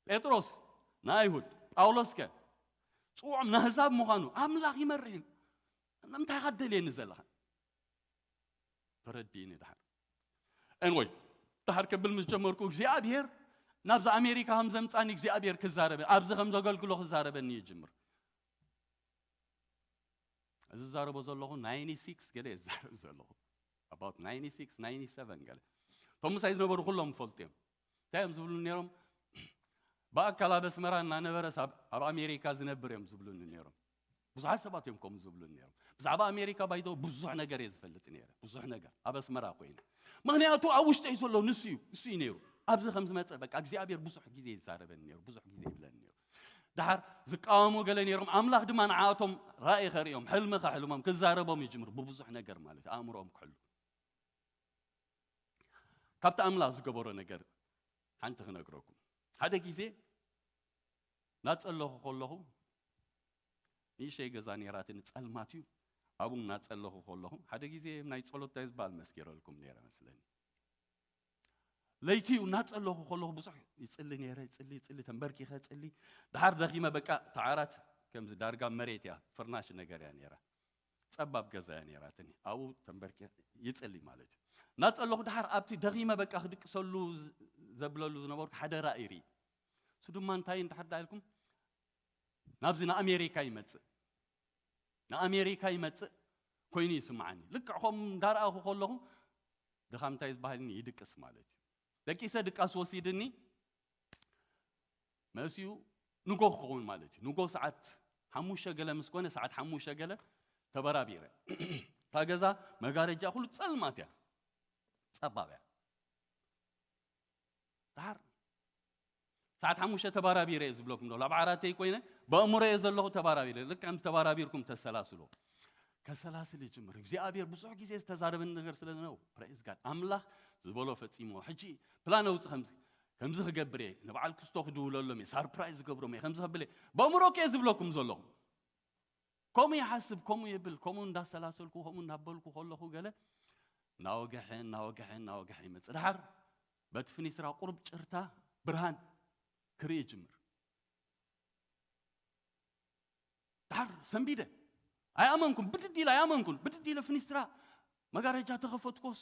ጴጥሮስ ንኣይሁድ፣ ጳውሎስ ከ ጽውዖም ንኣህዛብ ምዃኑ ኣምላኽ ይመርሕ እዩ። ንምንታይ ኢኻ ትደልየኒ ዘለኻ? ተረዲእኒ ድሓር። ኤንወይ ድሓር ከብል ምስ ጀመርኩ እግዚኣብሔር ናብዚ ኣሜሪካ ከም ዘምጻኒ እግዚኣብሔር ክዛረበ፣ ኣብዚ ከም ዘገልግሎ ክዛረበኒ ይጅምር። እዚ ዝዛረቦ ዘለኹ ናይንቲ ሲክስ ገለ እዛረብ ዘለኹ፣ about ናይንቲ ሲክስ ናይንቲ ሰቨን ገለ። እቶም ምሳይ ዝነበሩ ኩሎም ይፈልጡ እዮም። እንታይ እዮም ዝብሉ ነይሮም? ብኣካል ኣብ ኣስመራ እናነበረስ ኣብ ኣብ ኣሜሪካ ዝነብር እዮም ዝብሉኒ ነይሮም። ብዙሓት ሰባት እዮም ከምኡ ዝብሉኒ ነይሮም። ብዛዕባ ኣሜሪካ ባይቶ ብዙሕ ነገር እየ ዝፈልጥ ነይረ፣ ብዙሕ ነገር ኣብ ኣስመራ ኮይነ። ምኽንያቱ ኣብ ውሽጠይ ዘሎ ንሱ እዩ፣ ንሱ እዩ ነይሩ። ኣብዚ ከም ዝመጸ በቃ እግዚኣብሔር ብዙሕ ግዜ ይዛረበኒ ነይሩ፣ ብዙሕ ግዜ ይብለኒ ነይሩ። ድሓር ዝቃወሙ ገለ ነይሮም፣ ኣምላኽ ድማ ንዓኣቶም ራእይ ከርእዮም፣ ሕልሚ ከሕልሞም፣ ክዛረቦም ይጅምር ብብዙሕ ነገር ማለት እዩ፣ ኣእምሮኦም ክሕሉ። ካብቲ ኣምላኽ ዝገበሮ ነገር ሓንቲ ክነግረኩም። ሓደ ግዜ ናጸለኹ ከለኹ፣ ንእሽተይ ገዛ ነይራትኒ፣ ጸልማት እዩ። ኣብኡ ናጸለኹ ከለኹ፣ ሓደ ግዜ ናይ ጸሎት እንታይ ዝበሃል መስኪረልኩም ነይረ መስለኒ። ለይቲ እዩ፣ እናጸለኹ ከለኹ ብዙሕ ይጽሊ ነይረ፣ ይጽሊ፣ ይጽሊ፣ ተንበርኪኸ ይጽሊ። ድሓር ደኺመ በቃ፣ እቲ ዓራት ከምዚ ዳርጋ መሬት እያ፣ ፍርናሽ ነገር እያ ነይራ። ጸባብ ገዛ እያ ነይራትኒ። ኣብኡ ተንበርኪኸ ይጽሊ ማለት እዩ። እናጸለኹ ድሓር ኣብቲ ደኺመ በቃ ክድቅሰሉ ዝ-፣ ዘብለሉ ዝነበርኩ ሓደ ራእይ ርኢ። እሱ ድማ እንታይ እንድሕር ዳ ኢልኩም፣ ናብዚ ንኣሜሪካ ይመጽእ፣ ንኣሜሪካ ይመጽእ ኮይኑ ይስምዓኒ። ልክዕ ከምኡ እንዳረኣኹ ከለኹ ድኻም እንታይ ዝበሃልኒ ይድቅስ ማለት እዩ። ደቂሰ ድቃስ ወሲድኒ መሲኡ ንጎ ክኸውን ማለት እዩ። ንጎ ሰዓት ሓሙሽተ ገለ ምስ ኮነ፣ ሰዓት ሓሙሽተ ገለ ተበራቢረ። እታ ገዛ መጋረጃ ኩሉ ጸልማት እያ፣ ጸባብ እያ። ድሓር ሰዓት ሓሙሽተ ተባራቢረ እየ ዝብለኩም ዘሎ። ኣብ ዓራተይ ኮይነ ብኣእምሮ እየ ዘለኹ ተባራቢረ። ልክዕ ከምዚ ተባራቢርኩም ተሰላስሎ። ከሰላስል ይጅምር። እግዚኣብሔር ብዙሕ ግዜ ዝተዛረበኒ ነገር ስለ ዝነበረ፣ praise God። ኣምላኽ ዝበሎ ፈጺሞ። ሕጂ ፕላን ኣውጽእ፣ ከምዚ፣ ከምዚ ክገብር እየ። ንበዓል ክስቶ ክድውለሎም እየ። ሳርፕራይዝ ዝገብሮም እየ። ከምዚ ከብል እየ። ብኣእምሮ ከ እየ ዝብለኩም ዘለኹ። ከምኡ ይሓስብ፣ ከምኡ ይብል፣ ከምኡ እንዳሰላሰልኩ፣ ከምኡ እናበልኩ ከለኹ ገለ እናወገሐ፣ እናወገሐ፣ እናወገሐ ይመጽእ። ድሓር በቲ ፍኒስትራ ቁሩብ ጭርታ ብርሃን ክርኢ ይጅምር። ድሓር ሰንቢደ። ኣይኣመንኩን፣ ብድድ ኢለ ኣይኣመንኩን። ብድድ ኢለ ፍኒስትራ መጋረጃ ተኸፈትኮስ።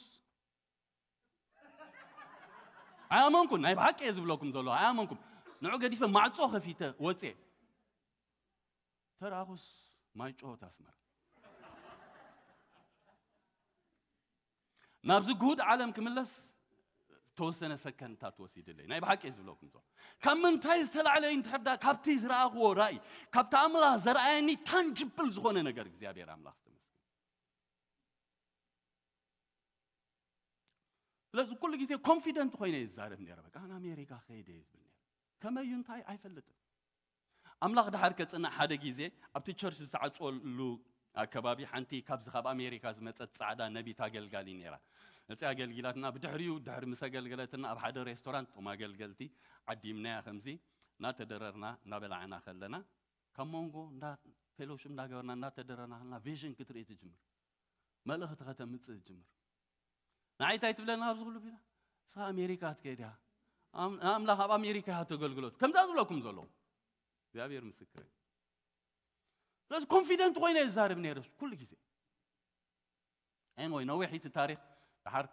ኣይኣመንኩን፣ ናይ ብሓቂ እየ ዝብለኩም ዘሎ፣ ኣይኣመንኩም። ንዑ ገዲፈ ማዕጾ ከፊተ ወጽየ። ተራኹስ ማይ ጨወት ኣስመራ። ናብዚ ግሁድ ዓለም ክምለስ ተወሰነ ሰከንድታት ወሲድለይ። ናይ ብሓቂ እየ ዝብለኩም ዘሎ። ካብ ምንታይ ዝተላዕለ እዩ እንድሕር ዳ-፣ ካብቲ ዝረኣኽዎ ራእይ፣ ካብቲ ኣምላኽ ዘረኣየኒ ታንጅብል ዝኾነ ነገር እግዚኣብሔር ኣምላኽ ዝተመስገነ። ስለዚ ኩሉ ግዜ ኮንፊደንት ኮይነ ይዛረብ ነይረ። በቃ ኣነ ኣሜሪካ ከይደ እየ ዝብል ነይረ። ከመይ እዩ እንታይ ኣይፈልጥን። ኣምላኽ ድሓር ከጽንዕ ሓደ ግዜ ኣብቲ ቸርች ዝተዓጽወሉ ኣከባቢ ሓንቲ ካብዚ ካብ ኣሜሪካ ዝመጸት ጻዕዳ ነቢት ኣገልጋሊ ነይራ። ነጺ ኣገልጊላትና ብድሕሪኡ ድሕሪ ምስ ኣገልገለትና ኣብ ሓደ ሬስቶራንት እቶም ኣገልገልቲ ዓዲምናያ ከምዚ እናተደረርና እናበላዕና ከለና ካብ መንጎ እንዳ ፌሎሺፕ እንዳገበርና እናተደረርና ከለና ቪዥን ክትርኢ ትጅምር። መልእኽቲ ከተምጽእ ትጅምር። ንዓይ እንታይ ትብለና ኣብዚ ኩሉ ቢላ? ንስኻ ኣሜሪካ ክትከይድ ኢኻ። ኣም-፣ ንኣምላኽ ኣብ ኣሜሪካ ኢኻ ተገልግሎት። ከምዛ ዝብለኩም ዘለኹ። እግዚኣብሔር ምስክር እዩ። ስለዚ ኮንፊደንት ኮይነ ይዛረብ ነይረ ኩሉ ግዜ። ኤንወይ ነዊሕ እቲ ታሪኽ ድሓር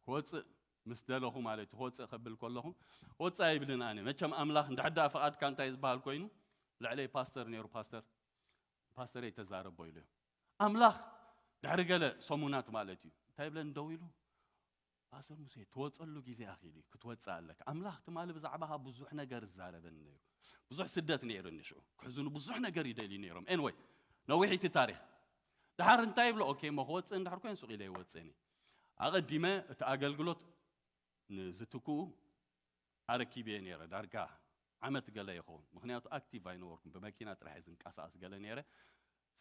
ክወጽእ ምስ ደለኹ ማለት እዩ። ክወጽእ ከብል ከለኹ ወጽእ ኣይብልን ኣነ። መቸም ኣምላኽ እንድሕር ደኣ ፍቓድካ እንታይ ዝበሃል ኮይኑ ልዕለይ ፓስተር ነይሩ። ፓስተር፣ ፓስተረይ ተዛረቦ ኢሉ እዩ። ኣምላኽ ድሕሪ ገለ ሰሙናት ማለት እዩ እንታይ ይብለኒ ደው ኢሉ፣ ፓስተር ሙሴ ትወጸሉ ግዜ ኣኺሉ እዩ፣ ክትወጽእ ኣለካ። ኣምላኽ ትማሊ ብዛዕባኻ ብዙሕ ነገር ዝዛረበኒ ነይሩ። ብዙሕ ስደት ነይሩኒ ሽዑ። ክሕዙኒ ብዙሕ ነገር ይደልዩ ነይሮም። ኤንወይ ነዊሕ እቲ ታሪኽ። ድሓር እንታይ ይብሎ? ኦኬ እሞ ክወጽእ እንድሕር ኮይን ሱቕ ኢለ ይወጽእኒ። ኣቐዲመ እቲ ኣገልግሎት ንዝትክኡ ኣረኪበ ነይረ። ዳርጋ ዓመት ገለ ይኸውን። ምኽንያቱ ኣክቲቭ ኣይነበርኩም። ብመኪና ጥራሕ እየ ዝንቀሳቐስ ገለ ነይረ።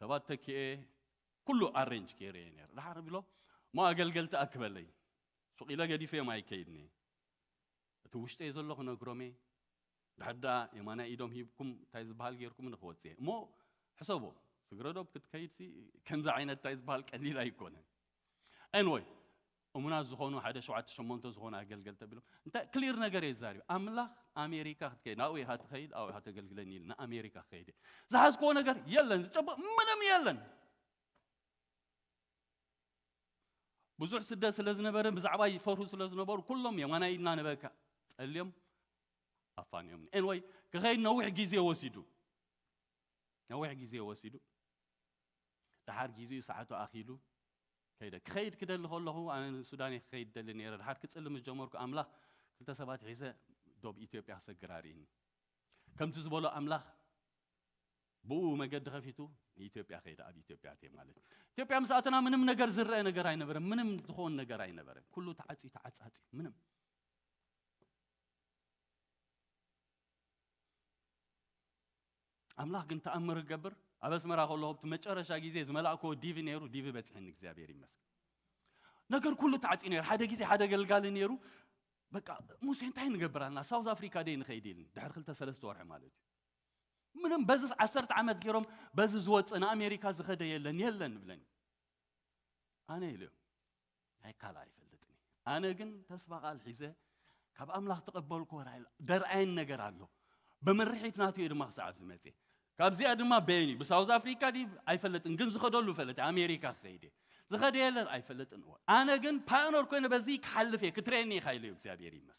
ሰባት ተኪኤ ኩሉ ኣሬንጅ ገይረ እየ ነይረ። ድሓር ቢሎ እሞ ኣገልገልቲ ኣክበለይ። ሱቕ ኢለ ገዲፈዮም ኣይከይድን እየ። እቲ ውሽጠይ ዘሎ ክነግሮም እየ። ድሕር ደኣ የማናይ ኢዶም ሂብኩም እንታይ ዝበሃል ገይርኩም ንክወፅእ እየ። እሞ ሕሰቦ፣ ስግረዶብ ክትከይድሲ ከምዚ ዓይነት እንታይ ዝበሃል ቀሊል ኣይኮነን። ኤንወይ እሙናት ዝኾኑ ሓደ ሸውዓተ ሸሞንተ ዝኾኑ ኣገልገልቲ ቢሎም እንታይ ክሊር ነገር እየ ዝዛሪብ። ኣምላኽ ኣሜሪካ ክትከይድ ናብኡ ኢኻ ትኸይድ ኣብኡ ኢኻ ተገልግለኒ ኢሉ ንኣሜሪካ ክኸይድ እየ ዝሓዝክዎ ነገር የለን፣ ዝጨበ ምንም የለን። ብዙሕ ስደት ስለ ዝነበረ ብዛዕባ ይፈርሁ ስለ ዝነበሩ ኩሎም የማናይ ኢድና ነበካ ጸልዮም ኣፋንዮም። ኤንወይ ክኸይድ ነዊሕ ግዜ ወሲዱ ነዊሕ ግዜ ወሲዱ ድሓር ግዜኡ ሰዓቱ ኣኺሉ ከይደ ክኸይድ ክደሊ ከለኹ ኣነ ንሱዳን እየ ክኸይድ ደሊ ነይረ። ድሓር ክጽሊ ምስ ጀመርኩ ኣምላኽ ክልተ ሰባት ሒዘ ዶብ ኢትዮጵያ ክሰግር ኣርእኒ። ከምቲ ዝበሎ ኣምላኽ ብኡ መገዲ ከፊቱ ንኢትዮጵያ ከይደ ኣብ ኢትዮጵያ እትየ ማለት እዩ። ኢትዮጵያ ምስ ኣተና ምንም ነገር ዝረአ ነገር ኣይነበረ፣ ምንም ዝኾን ነገር ኣይነበረ። ኩሉ ተዓፅዩ ተዓፃፂዩ ምንም ኣምላኽ ግን ተኣምር ይገብር። ኣብ ኣስመራ ከለኹ እቲ መጨረሻ ግዜ ዝመላእክዎ ዲቪ ነይሩ፣ ዲቪ በፅሐኒ እግዚኣብሔር ይመስገን። ነገር ኩሉ ተዓፅዩ ነይሩ። ሓደ ግዜ ሓደ ገልጋሊ ነይሩ። በቃ ሙሴ እንታይ ንገብር ኣልና ሳውዝ ኣፍሪካ ደይ ንኸይድ ኢልኒ ድሕሪ ክልተ ሰለስተ ወርሒ ማለት እዩ። ምንም በዚ ዓሰርተ ዓመት ገይሮም በዚ ዝወፅእ ንኣሜሪካ ዝኸደ የለን የለን ብለኒ። ኣነ ኢሉ ናይ ካልእ ኣይፈልጥን። ኣነ ግን ተስፋ ቃል ሒዘ ካብ ኣምላኽ ተቐበልኩ። ደርኣየን ነገር ኣሎ። ብምርሒት ናቱ እዩ ድማ ክሳዕ ኣብዚ መፅእ። ካብዚኣ ድማ በይን እዩ ብሳውዝ ኣፍሪካ ድዩ ኣይፈልጥን፣ ግን ዝኸደሉ ፈለጥ ኣሜሪካ ክኸይድ እየ። ዝኸደ የለን ኣይፈልጥን። እወ ኣነ ግን ፓዮነር ኮይነ በዚ ክሓልፍ እየ ክትረየኒ ኢኻ ኢሉ እግዚኣብሔር ይመስገን።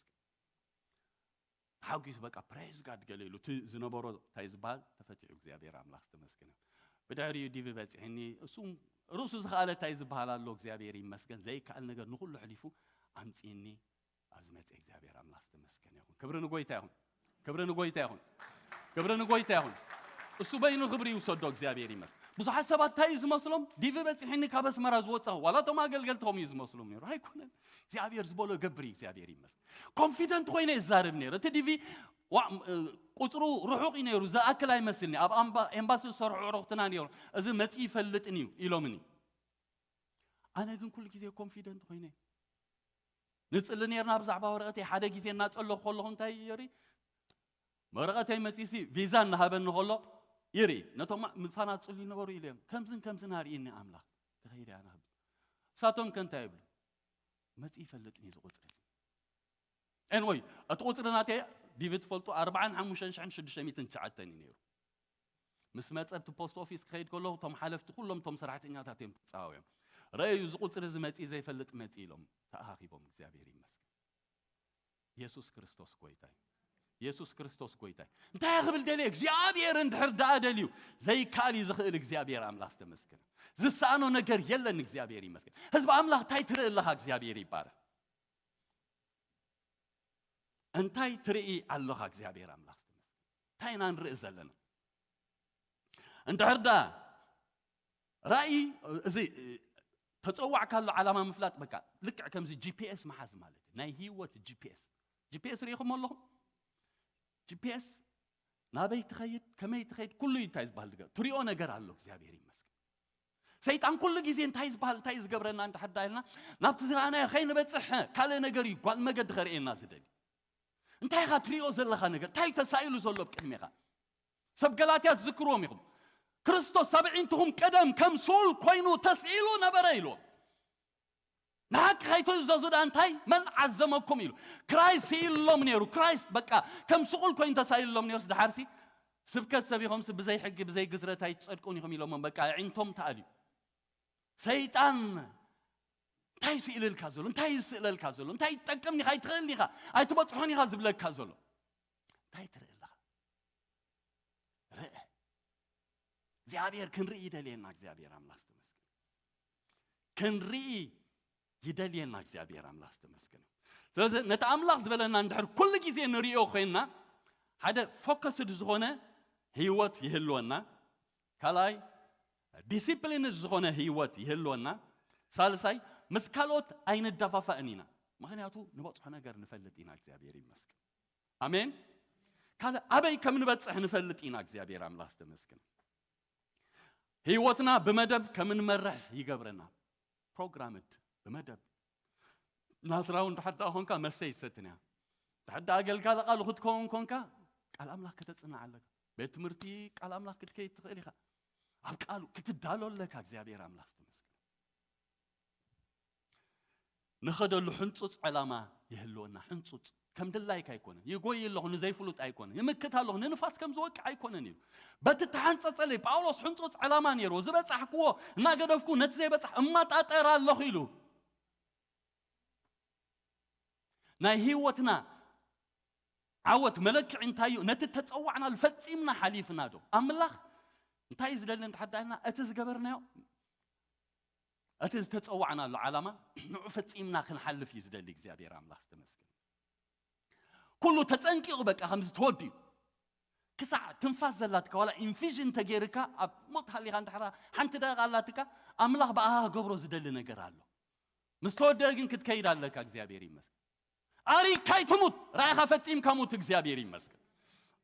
ተሓጒሱ በቃ ፕሬዝ ጋድ ገለ ኢሉ እቲ ዝነበሮ እንታይ ዝበሃል ተፈቲሑ እግዚኣብሔር ኣምላኽ ዝተመስገነ። ብድሕሪኡ ዲቪ በፂሕኒ እሱም ርእሱ ዝኸኣለ እንታይ ዝበሃል ኣሎ እግዚኣብሔር ይመስገን ዘይከኣል ነገር ንኩሉ ሕሊፉ ኣምፅኒ ኣብዚ መፅእ እግዚኣብሔር ኣምላኽ ዝተመስገነ ይኹን። ክብሪ ንጎይታ ይኹን። ክብሪ ንጎይታ ይኹን። ክብሪ ንጎይታ ይኹን። እሱ በይኑ ክብሪ ይውሰዶ እግዚኣብሔር ይመስገን። ብዙሓት ሰባት እንታይ እዩ ዝመስሎም ዲቪ በፂሕኒ ካብ ኣስመራ ዝወፃኹ ዋላ እቶም ኣገልገልቶም እዩ ዝመስሎም ነይሩ ኣይኮነን። እግዚኣብሔር ዝበሎ ገብር እዩ እግዚኣብሔር ይመስገን። ኮንፊደንት ኮይነ ይዛረብ ነይረ እቲ ዲቪ ቁፅሩ ርሑቕ እዩ ነይሩ ዝኣክል ኣይመስልኒ ኣብ ኤምባሲ ዝሰርሑ ዕረኽትና ነይሩ። እዚ መፂ ይፈልጥን እዩ ኢሎምኒ። ኣነ ግን ኩሉ ግዜ ኮንፊደንት ኮይነ ንፅሊ ነርና ብዛዕባ ወረቐተይ ሓደ ግዜ እናፀለኹ ከለኹ እንታይ ይሪ ወረቐተይ መፂሲ ቪዛ እናሃበኒ ከሎ ይሪ ነቶም ምሳና ፅሉ ይነበሩ ኢለ እዮም ከምዝን ከምዝን ኣርእኒ ኣምላኽ ክኸይድ እያ ናሃብ እሳቶም ከ እንታይ ይብሉ መፂ ይፈልጥን እዩ ዝቁፅሪ ኤንወይ እቲ ቁፅሪ ናተይ ዲቪ ትፈልጡ ኣርባዓን ሓሙሽተን ሽሕን ሽዱሽተ ሚእትን ትሽዓተን እዩ ነይሩ። ምስ መፀ ኣብቲ ፖስት ኦፊስ ክኸይድ ከለኹ እቶም ሓለፍቲ ኩሎም እቶም ሰራሕተኛታት እዮም ተፃዋውዮም ረእዩ እዚ ቁፅሪ እዚ መፂ ዘይፈልጥ መፂ ኢሎም ተኣኻኺቦም እግዚኣብሔር ይመስገን። የሱስ ክርስቶስ ጎይታ እዩ። የሱስ ክርስቶስ ጎይታ እዩ። እንታይ ክብል ደልየ እግዚኣብሔር እንድሕር ደኣ ደልዩ ዘይከኣል እዩ ዝኽእል እግዚኣብሔር ኣምላኽ ዝተመስገነ። ዝሰኣኖ ነገር የለን እግዚኣብሔር ይመስገን። ህዝቢ ኣምላኽ እንታይ ትርኢ ኣለኻ እግዚኣብሔር ይባረክ። እንታይ ትርኢ ኣለኻ እግዚኣብሔር ኣምላኽ እንታይ ኢና ንርኢ ዘለና እንድሕር ዳ ራእይ እዚ ተፀዋዕካ ኣሎ ዓላማ ምፍላጥ በቃ ልክዕ ከምዚ ጂፒኤስ መሓዝ ማለት እዩ ናይ ህይወት ጂፒኤስ ጂፒኤስ ርኢኹም ኣለኹም ጂፒኤስ ናበይ ትኸይድ ከመይ ትኸይድ ኩሉ እዩ እንታይ ዝበሃል ትሪኦ ነገር ኣሎ እግዚኣብሔር ይመስገን ሰይጣን ኩሉ ግዜ እንታይ ዝበሃል እንታይ ዝገብረና እንድሕር ዳ ኢልና ናብቲ ዝረኣናዮ ከይንበፅሕ ካልእ ነገር እዩ ጓል መገዲ ከርእየና ዝደሊ እንታይ ኢኻ ትሪኦ ዘለኻ ነገር እንታይ ተሳኢሉ ዘሎ ኣብ ቅድሜኻ ሰብ ገላትያ ትዝክርዎም ኢኹም ክርስቶስ ኣብ ኣዒንትኹም ቀደም ከም ስኡል ኮይኑ ተስኢሉ ነበረ ኢልዎም ንሓቂ ከይትእዘዙ ዳ እንታይ መን ዓዘመኩም ኢሉ ክራይስት ስኢልሎም ነይሩ ክራይስት በቃ ከም ስቑል ኮይኑ ተሳኢልሎም ነይሩስ ድሓርሲ ስብከት ሰቢኾምሲ ብዘይ ሕጊ ብዘይ ግዝረት ኣይትፀድቁን ኢኹም ኢሎሞም በቃ ኣዒንቶም ተኣልዩ ሰይጣን እንታይ ይስእለልካ ዘሎ እንታይ ይስእለልካ ዘሎ እንታይ ይጠቅም ኢኻ ኣይትኽእልን ኢኻ ኣይትበፅሖን ኢኻ ዝብለካ ዘሎ እንታይ ትርኢ ኣለኻ ርእ እግዚኣብሔር ክንርኢ ይደልየና እግዚኣብሔር ኣምላኽ ዝተመስገን ክንርኢ ይደልየና እግዚኣብሔር ኣምላኽ ዝተመስገን ስለዚ ነቲ ኣምላኽ ዝበለና እንድሕር ኩሉ ግዜ ንሪኦ ኮይንና ሓደ ፎከስድ ዝኾነ ህይወት ይህልወና ካልኣይ ዲሲፕሊን ዝኾነ ህይወት ይህልወና ሳልሳይ ምስ ካልኦት ኣይንደፋፋእን ኢና ምኽንያቱ ንበጽሖ ነገር ንፈልጥ ኢና። እግዚኣብሔር ይመስገን። ኣሜን። ካልእ ኣበይ ከም ንበጽሕ ንፈልጥ ኢና። እግዚኣብሔር ኣምላኽ ዝተመስገነ። ህይወትና ብመደብ ከም ንመርሕ ይገብረና። ፕሮግራምድ ብመደብ ናስራውን ድሕር ደኣ ኮንካ መሰ ይሰትን እያ። ድሕር ደኣ ኣገልጋሊ ቃሉ ክትከውን ኮንካ ቃል ኣምላኽ ከተጽንዕ ኣለካ። ቤት ትምህርቲ ቃል ኣምላኽ ክትከይድ ትኽእል ኢኻ። ኣብ ቃሉ ክትዳሎ ኣለካ። እግዚኣብሔር ኣምላኽ ዝተመስገነ። ንኸደሉ ሕንጹጽ ዕላማ ይህልወና። ሕንጹጽ ከም ድላይካ ኣይኮነን። ይጎይ ኣለኹ ንዘይፍሉጥ ኣይኮነን። ይምክት ኣለኹ ንንፋስ ከም ዝወቅዕ ኣይኮነን ኢሉ። በቲ ተሓንጸጸለይ ጳውሎስ ሕንጹጽ ዕላማ ነይርዎ። ዝበጻሕክዎ እናገደፍኩ ነቲ ዘይበጻሕ እማጣጠር ኣለኹ ኢሉ። ናይ ህይወትና ዓወት መለክዒ እንታይ እዩ? ነቲ ተጸዋዕናሉ ፈጺምና ሓሊፍና ዶ? ኣምላኽ እንታይ እዩ ዝደሊ እንድሕር ዳኢልና እቲ ዝገበርናዮ እቲ ዝተጸዋዕናሉ ዓላማ ንዑ ፈጺምና ክንሓልፍ እዩ ዝደሊ እግዚኣብሔር ኣምላኽ ዝተመስገን። ኩሉ ተጸንቂቑ በቃ ከምዚ ተወዲኡ ክሳዕ ትንፋስ ዘላትካ ዋላ ኢንፊዥን ተገይርካ ኣብ ሞት ሃሊኻ እንድሕራ ሓንቲ ደቂቃ ኣላትካ ኣምላኽ ብኣኻ ክገብሮ ዝደሊ ነገር ኣሎ። ምስ ተወደአ ግን ክትከይድ ኣለካ። እግዚኣብሔር ይመስገን። ኣሪግካ ኣይትሙት፣ ራእይኻ ፈጺምካ ሙት። እግዚኣብሔር ይመስገን።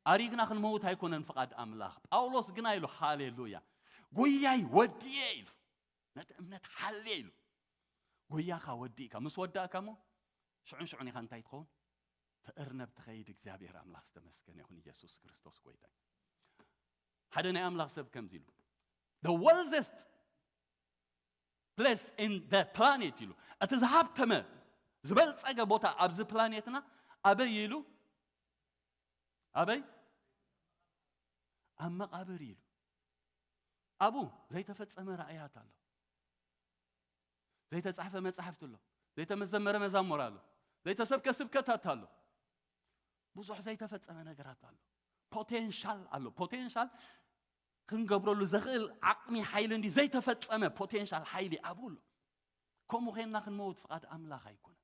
ኣሪግና ክንመውት ኣይኮነን ፍቓድ ኣምላኽ። ጳውሎስ ግና ኢሉ ሃሌሉያ ጎያይ ወዲየ ኢሉ ነቲ እምነት ሓልየ ኢሉ ጎያኻ ወዲእካ ምስ ወዳእካ እሞ ሽዑን ሽዑን ኢኻ እንታይ ትኸውን? ትእርነብ ትኸይድ። እግዚኣብሔር ኣምላኽ ዝተመስገነ ይኹን። ኢየሱስ ክርስቶስ ጎይታ እዩ። ሓደ ናይ ኣምላኽ ሰብ ከምዚ ኢሉ the wealthiest place in the planet ኢሉ እቲ ዝሃብተመ ዝበልጸገ ቦታ ኣብዚ ፕላኔትና ኣበይ ኢሉ ኣበይ ኣብ መቓብር ኢሉ ኣብኡ ዘይተፈጸመ ራእያት ኣሎ። ዘይተጻሕፈ መጻሕፍቲ ኣሎ። ዘይተመዘመረ መዛሙር ኣሎ። ዘይተሰብከ ስብከታት ኣሎ። ብዙሕ ዘይተፈጸመ ነገራት ኣሎ። ፖቴንሻል ኣሎ። ፖቴንሻል ክንገብረሉ ዘኽእል ዓቕሚ ሓይሊ እንዲ ዘይተፈጸመ ፖቴንሻል ሓይሊ ኣብኡ ኣሎ። ከምኡ ኸይንና ክንመውት ፍቓድ ኣምላኽ ኣይኮነን።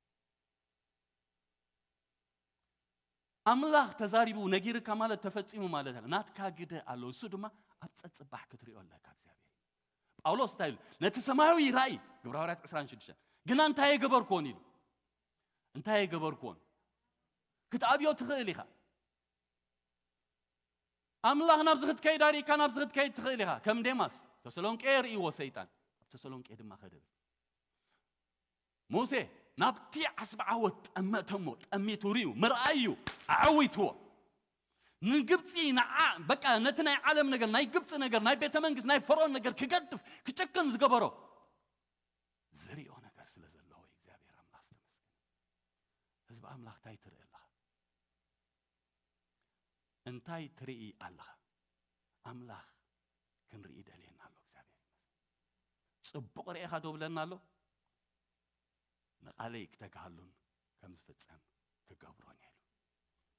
ኣምላኽ ተዛሪቡ ነጊርካ ማለት ተፈጺሙ ማለት ኣለ ናትካ ግደ ኣሎ። እሱ ድማ ኣብ ጸጽባሕ ክትሪኦ ኣለካ እግዚኣብሔር። ጳውሎስ እንታይ ኢሉ ነቲ ሰማያዊ ራእይ ግብረ ሃዋርያት ዕስራን ሽዱሽተን ግና እንታይ የገበርኩዎን ኢሉ እንታይ የገበርኩዎን ክትኣብዮ ትኽእል ኢኻ። ኣምላኽ ናብዚ ክትከይድ ኣሪእካ ናብዚ ክትከይድ ትኽእል ኢኻ። ከም ዴማስ ተሰሎንቄ ርእይዎ ሰይጣን ኣብ ተሰሎንቄ ድማ ከደብል ሙሴ ናብቲ ዓስቢ ዓወት ጠመተሞ። ጠሚቱ ርእዩ ምርኣይ እዩ ኣዐዊትዎ። ንግብፂ ንዓ በቃ ነቲ ናይ ዓለም ነገር ናይ ግብፂ ነገር ናይ ቤተ መንግስት ናይ ፈርኦን ነገር ክገድፍ ክጭክን ዝገበሮ ዝሪኦ ነገር ስለ ዘለዎ እግዚኣብሔር ኣምላኽ ዝተመስገነ። ህዝቢ ኣምላኽ እንታይ ትርኢ ኣለኻ? እንታይ ትርኢ ኣለኻ? ኣምላኽ ክንርኢ ደልየና ኣሎ እግዚኣብሔር ይመስገን። ጽቡቕ ርኤኻ ዶ ብለና ኣሎ? ንቓለይ ክተግሃሉን ከም ዝፍጸም ክገብሮን እየ ኢሉ።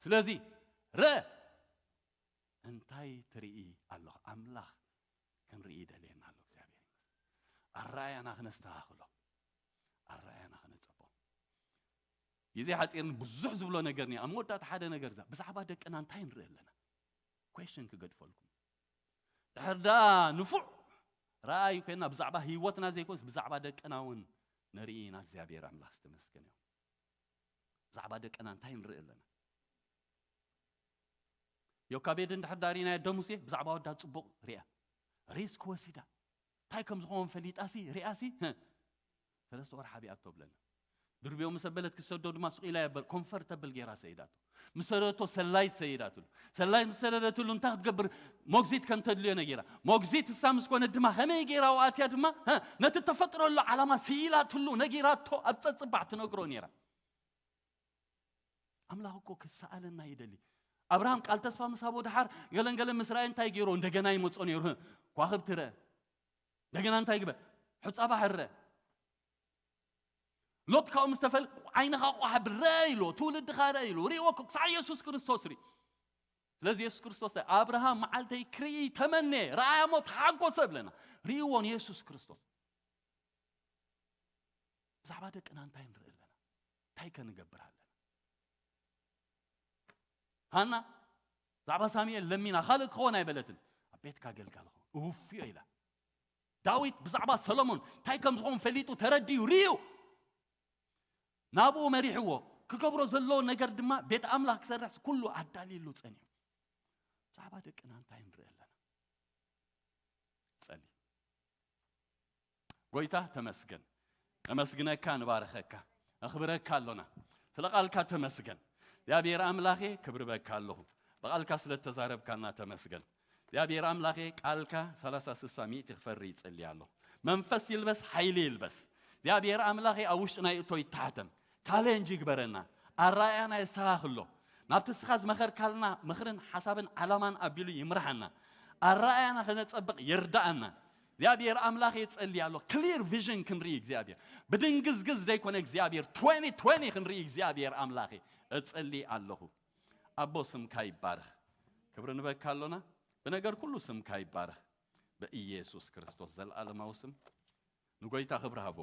ስለዚ ርእ እንታይ ትርኢ ኣለኻ? ኣምላኽ ክንርኢ ደልየና ኣሎ እግዚኣብሔር ይመስገን። ኣረኣያና ክነስተኻኽሎ ኣረኣያና ክነጸቦ ግዜ ሓፂርኒ ብዙሕ ዝብሎ ነገር ኒ ኣብ መወዳእታ ሓደ ነገር እዛ ብዛዕባ ደቅና እንታይ ንርኢ ኣለና? ኩዌሽን ክገድፈልኩም ድሕር ደኣ ንፉዕ ረኣዩ ኮይና ብዛዕባ ህይወትና ዘይኮንስ ብዛዕባ ደቅና እውን ንርኢ ኢና። እግዚኣብሔር ኣምላኽ ዝተመስገነ እዩ። ብዛዕባ ደቅና እንታይ ንርኢ ኣለና? ዮካቤድ እንድሕር ዳሪና የደ ሙሴ ብዛዕባ ወዳ ጽቡቕ ሪኣ ሪስክ ወሲዳ እንታይ ከም ዝኾን ፈሊጣሲ ሪኣሲ ሰለስተ ወር ሓቢኣቶ ብለና ድርብዮ ምስ ኣበለት ክሰዶ ድማ ስቕ ኢላ የበል ኮንፈርተብል ጌራ ሰይዳቶ ምስ ሰደደቶ ሰላይ ሰይዳትሉ ሰላይ ምስ ሰደደትሉ እንታይ ክትገብር ሞግዚት ከም ተድልዮ ነጊራ ሞግዚት እሳ ምስ ኮነት ድማ ከመይ ጌራ ውኣትያ ድማ ነቲ ተፈጥረሉ ዓላማ ስኢላትሉ ነጊራቶ ኣብ ጸጽባዕ ትነግሮ ነይራ ኣምላኽ እኮ ክሰኣለና ይደሊ ኣብርሃም ቃል ተስፋ ምስ ሃቦ ድሓር ገለን ገለን ምስ ረኣየ እንታይ ገይሮ እንደገና ይመጾ ነይሩ ኳኽብቲ ረአ እንደገና እንታይ ግበር ሕፃ ባሕሪ ረአ ሎጥ ካብኡ ምስ ተፈል ዓይንኻ ቋሕ ብረ ኢሎ ትውልድኻ ረ ኢሉ ሪእዎ ክሳዕ የሱስ ክርስቶስ ርኢ ስለዚ የሱስ ክርስቶስ እንታይ ኣብርሃም መዓልተይ ክርኢ ተመነ ረኣያሞ ተሓጎሰ ብለና ርእይዎ ንየሱስ ክርስቶስ ብዛዕባ ደቅና እንታይ ንርኢ ኣለና እንታይ ከ ንገብር ኣለና ሃና ብዛዕባ ሳሙኤል ለሚና ካልእ ክኸውን ኣይበለትን ኣብ ቤትካ ገልጋል ኸውን እውፍዮ ኢላ ዳዊት ብዛዕባ ሰሎሞን እንታይ ከም ዝኾን ፈሊጡ ተረዲኡ ርእዩ ናብኡ መሪሕዎ። ክገብሮ ዘለዎ ነገር ድማ ቤት ኣምላኽ ክሰርሕ ኩሉ ኣዳልይሉ ጸኒሑ። ብዛዕባ ደቅና እንታይ ንርኢ ኣለና? ጸሊ። ጎይታ ተመስገን። ነመስግነካ፣ ንባረኸካ፣ ነኽብረካ ኣሎና። ስለ ቃልካ ተመስገን እግዚኣብሔር ኣምላኸ። ክብሪ በካ ኣለኹ። ብቓልካ ስለ ተዛረብካና ተመስገን እግዚኣብሔር ኣምላኸ። ቃልካ ሰላሳ ስሳ ሚእቲ ክፈሪ ይጸሊ ኣለኹ። መንፈስ ይልበስ፣ ሓይሊ ይልበስ እግዚኣብሔር ኣምላኸ። ኣብ ውሽጥና ይእቶ ይተሓተም። ቻሌንጅ ይግበረና። ኣራእያና የስተኻኽሎ። ናብቲ ስኻ ዝመኸርካልና ምኽርን ሓሳብን ዓላማን ኣቢሉ ይምርሓና። ኣራእያና ከነጸብቕ ይርዳኣና። እግዚኣብሔር ኣምላኽ ይጸሊ ኣሎ። ክሊር ቪዥን ክንርኢ እግዚኣብሔር። ብድንግዝግዝ ዘይኮነ እግዚኣብሔር፣ ትወኒ ትወኒ ክንርኢ እግዚኣብሔር ኣምላኽ እጸሊ ኣለኹ። ኣቦ ስምካ ይባረኽ። ክብሪ ንበካ ኣሎና። ብነገር ኩሉ ስምካ ይባረኽ። ብኢየሱስ ክርስቶስ ዘልኣለማዊ ስም ንጎይታ ክብሪ ሃቦ።